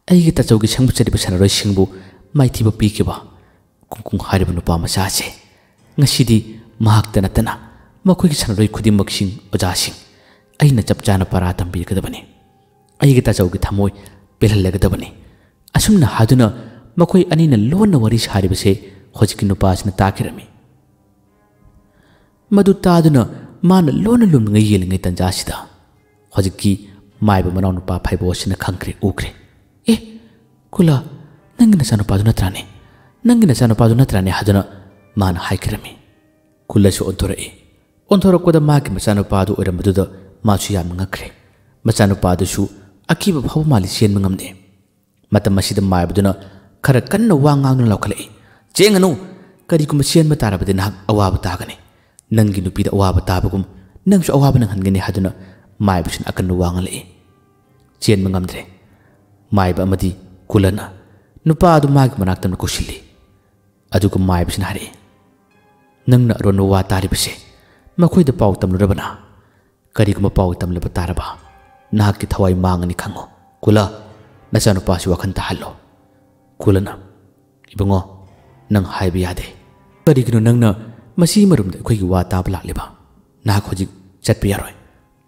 ꯑꯩꯒꯤ ꯇꯥꯆꯧꯒꯤ ꯁꯪꯕ ꯆꯠꯂꯤꯕ ꯁꯥꯟꯅꯔꯣꯏꯁꯤꯡꯕꯨ ꯃꯥꯏꯊꯤꯕ ꯄꯤꯈꯤꯕ ꯀꯨꯡꯀꯨꯡ ꯍꯥꯏꯔꯤꯕ ꯅꯨꯄꯥ ꯃꯆꯥ ꯑꯁꯦ ꯉꯁꯤꯗꯤ ꯃꯍꯥꯛꯇ ꯅꯠꯇꯅ ꯃꯈꯣꯏꯒꯤ ꯁꯥꯟꯅꯔꯣꯏ ꯈꯨꯗꯤꯡꯃꯛꯁꯤꯡ ꯑꯣꯖꯥꯁꯤꯡ ꯑꯩꯅ ꯆꯞ ꯆꯥꯅ ꯄꯔꯥ ꯇꯝꯕꯤꯒꯗꯕꯅꯤ꯫ ꯑꯩꯒꯤ ꯇꯥꯆꯧꯒꯤ ꯊꯃꯣꯏ ꯄꯦꯜꯍꯜꯂꯒꯗꯕꯅꯤ"꯫ ꯑꯁꯨꯝꯅ ꯍꯥꯏꯗꯨꯅ ꯃꯈꯣꯏ ꯑꯅꯤꯅ ꯂꯣꯟꯅ ꯋꯥꯔꯤ ꯁꯥꯔꯤꯕꯁꯦ ꯍꯧꯖꯤꯛꯀꯤ ꯅꯨꯄꯥꯁꯤꯅ ꯇꯥꯈꯤꯔꯝꯃꯤ꯫ ꯃꯗꯨ ꯇꯥꯗꯨꯅ ꯃꯥꯅ ꯂꯣꯟꯅ ꯂꯨꯝꯅꯉꯩ ꯌꯦꯡꯂꯤꯉꯩ ꯇꯟꯖꯥꯁꯤꯗ ꯍꯧꯖꯤꯛꯀꯤ ꯃꯥꯏꯕ ꯃꯅꯥꯎꯅꯨꯄꯥ ꯐꯥꯏꯕꯣꯛ ꯑꯁꯤꯅ ꯈꯪꯈ꯭ꯔꯦ, ꯎꯈ꯭ꯔꯦ꯫ "ꯑꯦ, ꯀꯨꯂꯥ, ꯅꯪꯒꯤ ꯅꯆꯥꯅꯨꯄꯥꯗꯨ ꯅꯠꯇ꯭ꯔꯥꯅꯦ? ꯅꯪꯒꯤ ꯅꯆꯥꯅꯨꯄꯥꯗꯨ ꯅꯠꯇ꯭ꯔꯥꯅꯦ?" ꯍꯥꯏꯗꯨꯅ ꯃꯥꯅ ꯍꯥꯏꯈꯤꯔꯝꯃꯤ꯫ ꯀꯨꯂꯥꯁꯨ ꯑꯣꯟꯊꯣꯔꯛꯏ꯫ ꯑꯣꯟꯊꯣꯔꯛꯄꯗ ꯃꯥꯒꯤ ꯃꯆꯥꯅꯨꯄꯥꯗꯨ ꯑꯣꯏꯔꯝꯕꯗꯨꯗ ꯃꯥꯁꯨ ꯌꯥꯝꯅ ꯉꯛꯈ꯭ꯔꯦ꯫ ꯃꯆꯥꯅꯨꯄꯥꯗꯨꯁꯨ ꯑꯀꯤꯕ ꯐꯥꯎꯕ ꯃꯥꯜꯂꯤ, ꯆꯦꯟꯕ ꯉꯝꯗꯦ꯫ ꯃꯇꯝ ꯑꯁꯤꯗ ꯃꯥꯏꯕꯗꯨꯅ ꯈꯔ ꯀꯟꯅ ꯋꯥ ꯉꯥꯡꯗꯨꯅ ꯂꯥꯎꯈꯠꯂꯛꯏ, "ꯆꯦꯟꯒꯅꯨ! ꯀꯔꯤꯒꯨꯝꯕ ꯆꯦꯟꯕ ꯇꯥꯔꯕꯗꯤ ꯅꯍꯥꯛ ꯑꯋꯥꯕ ꯇꯥꯒꯅꯤ꯫ ꯅꯪꯒꯤ ꯅꯨꯄꯤꯗ ꯑꯋꯥꯕ ꯇꯥꯕꯒꯨꯝ ꯅꯪꯁꯨ ꯑꯋꯥꯕ ꯅꯪꯍꯟꯒꯅꯤ" ꯍꯥꯏꯗꯨꯅ ꯃꯥꯏꯕꯁꯤꯅ ꯑꯀꯟꯕ ꯋꯥ ꯉꯥꯡꯂꯛꯏ꯫ ꯆꯦꯟꯕ ꯉꯝꯗ꯭ꯔꯦ꯫ ꯃꯥꯏꯕ ꯑꯃꯗꯤ ꯀꯨꯂꯅ ꯅꯨꯄꯥ ꯑꯗꯨ ꯃꯥꯒꯤ ꯃꯅꯥꯛꯇ ꯑꯃꯨꯛ ꯀꯧꯁꯤꯜꯂꯤ꯫ ꯑꯗꯨꯒ ꯃꯥꯏꯕꯁꯤꯅ ꯍꯥꯏꯔꯛꯏ, "ꯅꯪꯅ ꯑꯔꯣꯟꯕ ꯋꯥ ꯇꯥꯔꯤꯕꯁꯦ ꯃꯈꯣꯏꯗ ꯄꯥꯎ ꯇꯝꯂꯨꯔꯕꯅ? ꯀꯔꯤꯒꯨꯝꯕ ꯄꯥꯎ ꯇꯝꯂꯕ ꯇꯥꯔꯕ ꯅꯍꯥꯛꯀꯤ ꯊꯋꯥꯏ ꯃꯥꯡꯉꯅꯤ ꯈꯪꯉꯨ꯫ ꯀꯨꯂ, ꯅꯆꯥꯅꯨꯄꯥꯁꯤ ꯋꯥꯈꯜ ꯇꯥꯍꯜꯂꯣ꯫" ꯀꯨꯂꯅ, "ꯏꯕꯨꯡꯉꯣ, ꯅꯪ ꯍꯥꯏꯕ ꯌꯥꯗꯦ꯫ ꯀꯔꯤꯒꯤꯅꯣ ꯅꯪꯅ ꯃꯁꯤ ꯃꯔꯨꯝꯗ ꯑꯩꯈꯣꯏꯒꯤ ꯋꯥ ꯇꯥꯕ ꯂꯥꯛꯂꯤꯕ? ꯅꯍꯥꯛ ꯍꯧꯖꯤꯛ ꯆꯠꯄ ꯌꯥꯔꯣꯏ꯫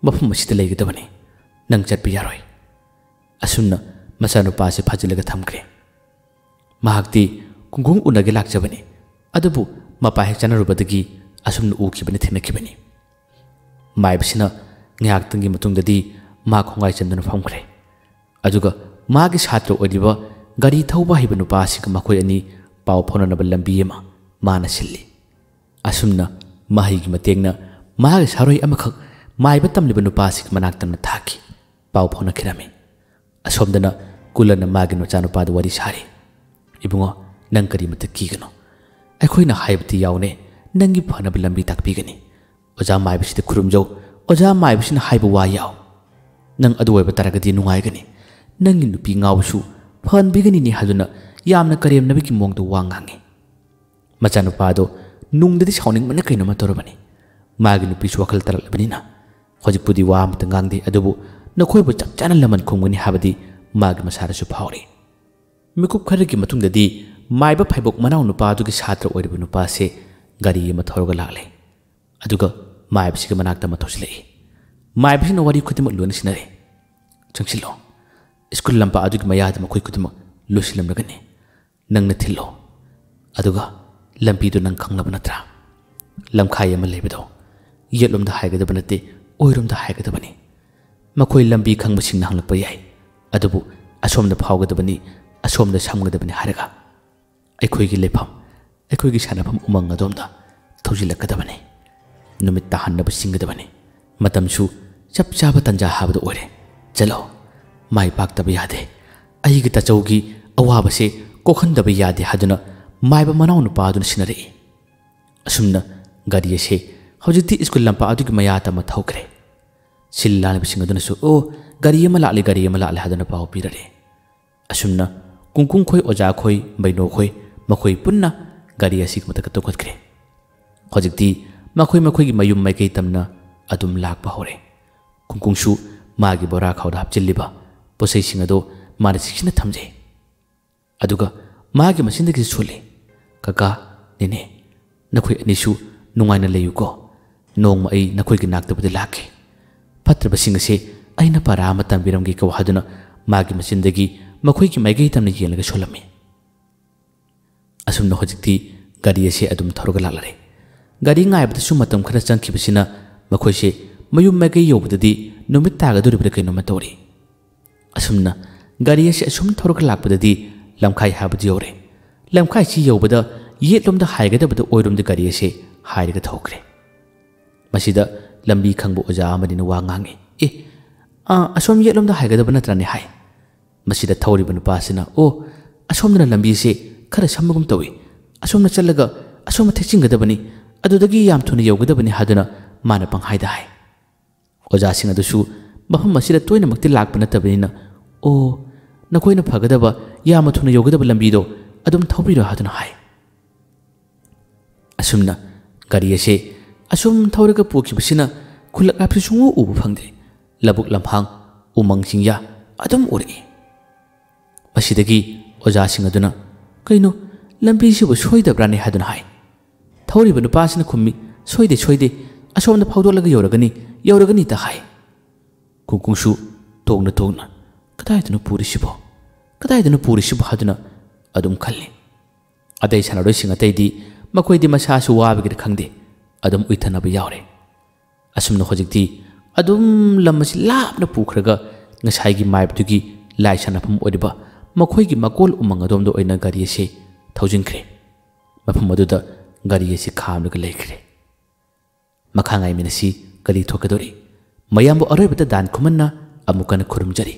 ꯃꯐꯝ ꯑꯁꯤꯗ ꯂꯩꯒꯗꯕꯅꯤ꯫ ꯅꯪ ꯆꯠꯄ ꯌꯥꯔꯣꯏ꯫" ꯑꯁꯨꯝꯅ ꯃꯆꯥꯅꯨꯄꯥꯁꯤ ꯐꯥꯖꯤꯜꯂꯒ ꯊꯝꯈ꯭ꯔꯦ꯫ ꯃꯍꯥꯛꯇꯤ ꯀꯨꯡꯒꯣꯡ ꯎꯅꯒꯦ ꯂꯥꯛꯆꯕꯅꯤ, ꯑꯗꯨꯕꯨ ꯃꯄꯥ ꯍꯦꯛ ꯆꯥꯅꯔꯨꯕꯗꯒꯤ ꯑꯁꯨꯝꯅ ꯎꯈꯤꯕꯅꯤ, ꯊꯦꯡꯅꯈꯤꯕꯅꯤ꯫ ꯃꯥꯏꯕꯁꯤꯅ ꯉꯥꯏꯍꯥꯛꯇꯪꯒꯤ ꯃꯇꯨꯡꯗꯗꯤ ꯃꯥ ꯈꯣꯡꯒꯥꯏ ꯆꯟꯗꯨꯅ ꯐꯝꯈ꯭ꯔꯦ꯫ ꯑꯗꯨꯒ ꯃꯥꯒꯤ ꯁꯥꯇ꯭ꯔ ꯑꯣꯏꯔꯤꯕ ꯒꯥꯔꯤ ꯊꯧꯕ ꯍꯩꯕ ꯅꯨꯄꯥ ꯑꯁꯤꯒ ꯃꯈꯣꯏ ꯑꯅꯤ ꯄꯥꯎ ꯐꯥꯎꯅꯅꯕ ꯂꯝꯕꯤ ꯑꯃ ꯃꯥꯅ ꯁꯤꯜꯂꯤ꯫ ꯑꯁꯨꯝꯅ ꯃꯍꯩꯒꯤ ꯃꯇꯦꯡꯅ ꯃꯥꯒꯤ ꯁꯥꯔꯣꯏ ꯑꯃꯈꯛ ꯃꯥꯏꯕ ꯇꯝꯂꯤꯕ ꯅꯨꯄꯥ ꯑꯁꯤꯒꯤ ꯃꯅꯥꯛꯇ ꯊꯥꯈꯤ꯫ ꯄꯥꯎ ꯐꯥꯎꯅꯈꯤꯔꯝꯃꯤ꯫ ꯑꯁꯣꯝꯗꯅ ꯀꯨꯂꯅ ꯃꯥꯒꯤ ꯃꯆꯥꯅꯨꯄꯥꯗ ꯋꯥꯔꯤ ꯁꯥꯔꯤ꯫ "ꯏꯕꯨꯡꯉꯣ, ꯅꯪ ꯀꯔꯤꯃꯇ ꯀꯤꯒꯅꯨ꯫ ꯑꯩꯈꯣꯏꯅ ꯍꯥꯏꯕꯗꯤ ꯌꯥꯎꯅꯦ, ꯅꯪꯒꯤ ꯐꯅꯕ ꯂꯝꯕꯤ ꯇꯥꯛꯄꯤꯒꯅꯤ꯫ ꯑꯣꯖꯥ ꯃꯥꯏꯕꯁꯤꯗ ꯈꯨꯔꯨꯝꯖꯧ, ꯑꯣꯖꯥ ꯃꯥꯏꯕꯁꯤꯅ ꯍꯥꯏꯕ ꯋꯥ ꯌꯥꯎ꯫ ꯅꯪ ꯑꯗꯨ ꯑꯣꯏꯕ ꯇꯥꯔꯒꯗꯤ ꯅꯨꯡꯉꯥꯏꯒꯅꯤ꯫ ꯅꯪꯒꯤ ꯅꯨꯄꯤ ꯉꯥꯎꯕꯁꯨ ꯐꯍꯟꯕꯤꯒꯅꯤꯅꯦ" ꯍꯥꯏꯗꯨꯅ ꯌꯥꯝꯅ ꯀꯔꯦꯝꯅꯕꯒꯤ ꯃꯑꯣꯡꯗ ꯋꯥ ꯉꯥꯡꯉꯤ꯫ ꯃꯆꯥꯅꯨꯄꯥꯗꯣ ꯅꯨꯡꯗꯗꯤ ꯁꯥꯎꯅꯤꯡꯕꯅ ꯀꯩꯅꯣꯝꯃ ꯇꯧꯔꯕꯅꯤ꯫ ꯃꯥꯒꯤ ꯅꯨꯄꯤꯁꯨ ꯋꯥꯈꯜ ꯇꯥꯔꯛꯂꯕꯅꯤꯅ ꯍꯧꯖꯤꯛꯄꯨꯗꯤ ꯋꯥ ꯑꯃꯇ ꯉꯥꯡꯗꯦ, ꯑꯗꯨꯕꯨ ꯅꯈꯣꯏꯕꯨ ꯆꯞ ꯆꯥꯅ ꯂꯃꯟ ꯈꯨꯝꯒꯅꯤ ꯍꯥꯏꯕꯗꯤ ꯃꯥꯒꯤ ꯃꯁꯥꯗꯁꯨ ꯐꯥꯎꯔꯤ꯫ ꯃꯤꯀꯨꯞ ꯈꯔꯒꯤ ꯃꯇꯨꯡꯗꯗꯤ ꯃꯥꯏꯕ ꯐꯥꯏꯕꯣꯛ ꯃꯅꯥꯎ ꯅꯨꯄꯥ ꯑꯗꯨꯒꯤ ꯁꯥꯇ꯭ꯔ ꯑꯣꯏꯔꯤꯕ ꯅꯨꯄꯥ ꯑꯁꯤ ꯒꯥꯔꯤ ꯑꯃ ꯊꯧꯔꯒ ꯂꯥꯛꯂꯦ꯫ ꯑꯗꯨꯒ ꯃꯥꯏꯕꯁꯤꯒꯤ ꯃꯅꯥꯛꯇ ꯑꯃ ꯊꯧꯖꯤꯜꯂꯛꯏ꯫ ꯃꯥꯏꯕꯁꯤꯅ ꯋꯥꯔꯤ ꯈꯨꯗꯤꯡꯃꯛ ꯂꯣꯏꯅ ꯁꯤꯟꯅꯔꯦ꯫ "ꯆꯪꯁꯤꯜꯂꯣ꯫ ꯁ꯭ꯀꯨꯜ ꯂꯝꯄꯥꯛ ꯑꯗꯨꯒꯤ ꯃꯌꯥꯗ ꯃꯈꯣꯏ ꯈꯨꯗꯤꯡꯃꯛ ꯂꯣꯏꯁꯤꯜꯂꯝꯂꯒꯅꯤ꯫ ꯅꯪꯅ ꯊꯤꯜꯂꯣ꯫ ꯑꯗꯨꯒ ꯂꯝꯕꯤꯗꯨ ꯅꯪ ꯈꯪꯂꯕ ꯅꯠꯇ꯭ꯔꯥ?" ꯂꯝꯈꯥꯏ ꯑꯃ ꯂꯩꯕꯗꯣ ꯌꯦꯠꯂꯣꯝꯗ ꯍꯥꯏꯒꯗꯕ ꯅꯠꯇꯦ, ꯑꯣꯏꯔꯣꯝꯗ ꯍꯥꯏꯒꯗꯕꯅꯤ꯫ ꯃꯈꯣꯏ ꯂꯝꯕꯤ ꯈꯪꯕꯁꯤꯡꯅ ꯍꯪꯂꯛꯄ ꯌꯥꯏ, ꯑꯗꯨꯕꯨ ꯑꯁꯣꯝꯗ ꯐꯥꯎꯒꯗꯕꯅꯤ, ꯑꯁꯣꯝꯗ ꯁꯝꯒꯗꯕꯅꯤ ꯍꯥꯏꯔꯒ ꯑꯩꯈꯣꯏꯒꯤ ꯂꯩꯐꯝ, ꯑꯩꯈꯣꯏꯒꯤ ꯁꯥꯟꯅꯐꯝ ꯎꯃꯪ ꯑꯗꯣꯝꯗ ꯊꯧꯖꯤꯜꯂꯛꯀꯗꯕꯅꯤ꯫ ꯅꯨꯃꯤꯠ ꯇꯥꯍꯟꯅꯕ ꯆꯤꯡꯒꯗꯕꯅꯤ꯫ ꯃꯇꯝꯁꯨ ꯆꯞ ꯆꯥꯕ ꯇꯟꯖꯥ ꯍꯥꯏꯕꯗꯨ ꯑꯣꯏꯔꯦ꯫ ꯆꯠꯂꯣ, ꯃꯥꯏ ꯄꯥꯛꯇꯕ ꯌꯥꯗꯦ꯫ ꯑꯩꯒꯤ ꯇꯥꯆꯧꯒꯤ ꯑꯋꯥꯕꯁꯦ ꯀꯣꯛꯍꯟꯗꯕ ꯌꯥꯗꯦ ꯍꯥꯏꯗꯨꯅ ꯃꯥꯏꯕ ꯃꯅꯥꯎ ꯅꯨꯄꯥ ꯑꯗꯨꯅ ꯁꯤꯟꯅꯔꯛꯏ꯫ ꯑꯁꯨꯝꯅ ꯒꯥꯔꯤ ꯑꯁꯦ ꯍꯧꯖꯤꯛꯇꯤ ꯁ꯭ꯀꯨꯜ ꯂꯝꯄꯥꯛ ꯑꯗꯨꯒꯤ ꯃꯌꯥ ꯇꯝꯃ ꯊꯧꯈ꯭ꯔꯦ꯫ ꯁꯤꯜ ꯂꯥꯡꯂꯤꯕꯁꯤꯡ ꯑꯗꯨꯅꯁꯨ, "ꯑꯣ, ꯒꯥꯔꯤ ꯑꯃ ꯂꯥꯛꯂꯦ, ꯒꯥꯔꯤ ꯑꯃ ꯂꯥꯛꯂꯦ" ꯍꯥꯏꯗꯨꯅ ꯄꯥꯎ ꯄꯤꯔꯔꯦ꯫ ꯑꯁꯨꯝꯅ ꯀꯨꯡꯀꯨꯡ ꯈꯣꯏ, ꯑꯣꯖꯥ ꯈꯣꯏ, ꯕꯩꯅꯣ ꯈꯣꯏ, ꯃꯈꯣꯏ ꯄꯨꯟꯅ ꯒꯥꯔꯤ ꯑꯁꯤꯒꯤ ꯃꯊꯛꯇ ꯇꯣꯡꯈꯠꯈ꯭ꯔꯦ꯫ ꯍꯧꯖꯤꯛꯇꯤ ꯃꯈꯣꯏ ꯃꯈꯣꯏꯒꯤ ꯃꯌꯨꯝ ꯃꯥꯏꯀꯩ ꯇꯝꯅ ꯑꯗꯨꯝ ꯂꯥꯛꯄ ꯍꯧꯔꯦ꯫ ꯀꯨꯡꯀꯨꯡꯁꯨ ꯃꯥꯒꯤ ꯕꯣꯔꯥ ꯈꯥꯎꯗ ꯍꯥꯞꯆꯤꯜꯂꯤꯕ ꯄꯣꯠꯆꯩꯁꯤꯡ ꯑꯗꯨ ꯃꯥꯅ ꯆꯦꯛꯁꯤꯟꯅ ꯊꯝꯖꯩ꯫ ꯑꯗꯨꯒ ꯃꯥꯒꯤ ꯃꯆꯤꯟꯗꯒꯤꯁꯨ ꯁꯣꯜꯂꯤ, "ꯀꯀꯥ, ꯅꯦꯅꯦ, ꯅꯈꯣꯏ ꯑꯅꯤꯁꯨ ꯅꯨꯡꯉꯥꯏꯅ ꯂꯩꯌꯨꯀꯣ꯫ ꯅꯣꯡꯃ ꯑꯩ ꯅꯈꯣꯏꯒꯤ ꯅꯥꯛꯇꯕꯨꯗꯤ ꯂꯥꯛꯀꯦ꯫ ꯐꯠꯇ꯭ꯔꯕꯁꯤꯡ ꯑꯁꯦ ꯑꯩꯅ ꯄꯔꯥ ꯑꯃ ꯇꯝꯕꯤꯔꯝꯒꯦꯀꯣ" ꯍꯥꯏꯗꯨꯅ ꯃꯥꯒꯤ ꯃꯆꯤꯟꯗꯒꯤ ꯃꯈꯣꯏꯒꯤ ꯃꯥꯏꯀꯩ ꯇꯝꯅ ꯌꯦꯡꯂꯒ ꯁꯣꯜꯂꯝꯃꯤ꯫ ꯑꯁꯨꯝꯅ ꯍꯧꯖꯤꯛꯇꯤ ꯒꯥꯔꯤ ꯑꯁꯦ ꯑꯗꯨꯝ ꯊꯧꯔꯒ ꯂꯥꯛꯂꯔꯦ꯫ ꯒꯥꯔꯤ ꯉꯥꯏꯕꯗꯁꯨ ꯃꯇꯝ ꯈꯔ ꯆꯪꯈꯤꯕꯁꯤꯅ ꯃꯈꯣꯏꯁꯦ ꯃꯌꯨꯝ ꯃꯥꯏꯀꯩ ꯌꯧꯕꯗꯗꯤ ꯅꯨꯃꯤꯠ ꯇꯥꯒꯗꯧꯔꯤꯕ꯭ꯔꯥ ꯀꯩꯅꯣꯝꯃ ꯇꯧꯔꯤ꯫ ꯑꯁꯨꯝꯅ ꯒꯥꯔꯤ ꯑꯁꯤ ꯑꯁꯨꯝ ꯊꯧꯔꯒ ꯂꯥꯛꯄꯗꯗꯤ ꯂꯝꯈꯥꯏ ꯍꯥꯏꯕꯗꯨ ꯌꯧꯔꯦ꯫ ꯂꯝꯈꯥꯏꯁꯤ ꯌꯧꯕꯗ ꯌꯦꯠꯂꯣꯝꯗ ꯍꯥꯏꯒꯗꯕꯗ ꯑꯣꯏꯔꯣꯝꯗ ꯒꯥꯔꯤ ꯑꯁꯤ ꯍꯥꯏꯔꯒ ꯊꯧꯈ꯭ꯔꯦ꯫ ꯃꯁꯤꯗ ꯂꯝꯕꯤ ꯈꯪꯕ ꯑꯣꯖꯥ ꯑꯃꯅꯤꯅ ꯋꯥ ꯉꯥꯡꯉꯤ꯫ "ꯑꯦ, ꯑꯥ, ꯑꯁꯣꯝ ꯌꯦꯠꯂꯣꯝꯗ ꯍꯥꯏꯒꯗꯕ ꯅꯠꯇ꯭ꯔꯅꯦ?" ꯍꯥꯏ꯫ ꯃꯁꯤꯗ ꯊꯧꯔꯤꯕ ꯅꯨꯄꯥ ꯑꯁꯤꯅ, "ꯑꯣ, ꯑꯁꯣꯝꯗꯅ ꯂꯝꯕꯤꯁꯦ ꯈꯔ ꯁꯝꯕꯒꯨꯝ ꯇꯧꯏ꯫ ꯑꯁꯣꯝꯗ ꯆꯠꯂꯒ ꯑꯁꯣꯝꯗ ꯊꯦꯛꯆꯤꯟꯒꯗꯕꯅꯤ, ꯑꯗꯨꯗꯒꯤ ꯌꯥꯝ ꯊꯨꯅ ꯌꯧꯒꯗꯕꯅꯤ" ꯍꯥꯏꯗꯨꯅ ꯃꯥꯅ ꯄꯪꯍꯥꯏꯗ ꯍꯥꯏ꯫ ꯑꯣꯖꯥꯁꯤꯡ ꯑꯗꯨꯁꯨ ꯃꯐꯝ ꯑꯁꯤꯗ ꯇꯣꯏꯅꯃꯛꯇꯤ ꯂꯥꯛꯄ ꯅꯠꯇꯕꯅꯤꯅ, "ꯑꯣ, ꯅꯈꯣꯏꯅ ꯐꯒꯗꯕ, ꯌꯥꯝꯅ ꯊꯨꯅ ꯌꯧꯒꯗꯕ ꯂꯝꯕꯤꯗꯣ ꯑꯗꯨꯝ ꯊꯧꯕꯤꯔꯣ" ꯍꯥꯏꯗꯨꯅ ꯍꯥꯏ꯫ ꯑꯁꯨꯝꯅ ꯒꯥꯔꯤ ꯑꯁꯦ ꯑꯁꯨꯝ ꯊꯧꯔꯒ ꯄꯨꯈꯤꯕꯁꯤꯅ ꯈꯨꯜꯂꯛ ꯍꯥꯏꯕꯁꯤ ꯁꯨꯡꯎ ꯎꯕ ꯐꯪꯗꯦ꯫ ꯂꯧꯕꯨꯛ ꯂꯝꯍꯥꯡ, ꯎꯃꯪ ꯆꯤꯡꯌꯥ ꯑꯗꯨꯝ ꯎꯔꯛꯏ꯫ ꯃꯁꯤꯗꯒꯤ ꯑꯣꯖꯥꯁꯤꯡ ꯑꯗꯨꯅ, "ꯀꯩꯅꯣ, ꯂꯝꯕꯤꯁꯤꯕꯨ ꯁꯣꯏꯗꯕ꯭ꯔꯥꯅꯦ?" ꯍꯥꯏꯗꯨꯅ ꯍꯥꯏ꯫ ꯊꯧꯔꯤꯕ ꯅꯨꯄꯥꯁꯤꯅ ꯈꯨꯝꯃꯤ, "ꯁꯣꯏꯗꯦ, ꯁꯣꯏꯗꯦ, ꯑꯁꯣꯝꯗ ꯐꯥꯎꯗꯣꯛꯂꯒ ꯌꯧꯔꯒꯅꯤ, ꯌꯧꯔꯒꯅꯤꯇ" ꯍꯥꯏ꯫ ꯀꯨꯡꯀꯨꯡꯁꯨ ꯇꯣꯡꯅ ꯇꯣꯡꯅ, "ꯀꯗꯥꯏꯗꯅꯣ ꯄꯨꯔꯤꯁꯤꯕꯣ? ꯀꯗꯥꯏꯗꯅꯣ ꯄꯨꯔꯤꯁꯤꯕꯣ?" ꯍꯥꯏꯗꯨꯅ ꯑꯗꯨꯝ ꯈꯜꯂꯤ꯫ ꯑꯇꯩ ꯁꯥꯟꯅꯔꯣꯏꯁꯤꯡ ꯑꯇꯩꯗꯤ ꯃꯈꯣꯏꯗꯤ ꯃꯁꯥꯁꯨ ꯋꯥꯕꯒꯤꯔ ꯈꯪꯗꯦ, ꯑꯗꯨꯝ ꯎꯏꯊꯅꯕ ꯌꯥꯎꯔꯦ꯫ ꯑꯁꯨꯝꯅ ꯍꯧꯖꯤꯛꯇꯤ ꯑꯗꯨꯝ ꯂꯝ ꯑꯁꯤ ꯂꯥꯞꯅ ꯄꯨꯈ꯭ꯔꯒ ꯉꯁꯥꯏꯒꯤ ꯃꯥꯏꯕꯗꯨꯒꯤ ꯂꯥꯏ ꯁꯥꯟꯅꯐꯝ ꯑꯣꯏꯔꯤꯕ ꯃꯈꯣꯏꯒꯤ ꯃꯀꯣꯜ ꯎꯃꯪ ꯑꯗꯣꯝꯗ ꯑꯣꯏꯅ ꯒꯥꯔꯤ ꯑꯁꯤ ꯊꯧꯖꯤꯟꯈ꯭ꯔꯦ꯫ ꯃꯐꯝ ꯑꯗꯨꯗ ꯒꯥꯔꯤ ꯑꯁꯤ ꯈꯥꯝꯂꯒ ꯂꯩꯈ꯭ꯔꯦ꯫ ꯃꯈꯥ ꯉꯥꯏꯃꯤꯟꯅꯁꯤ, ꯀꯔꯤ ꯊꯣꯛꯀꯗꯧꯔꯤ? ꯃꯌꯥꯝꯕꯨ ꯑꯔꯣꯏꯕꯗ ꯗꯥꯟ ꯈꯨꯃꯟꯅ ꯑꯃꯨꯛ ꯍꯟꯅ ꯈꯨꯔꯨꯝꯖꯔꯤ꯫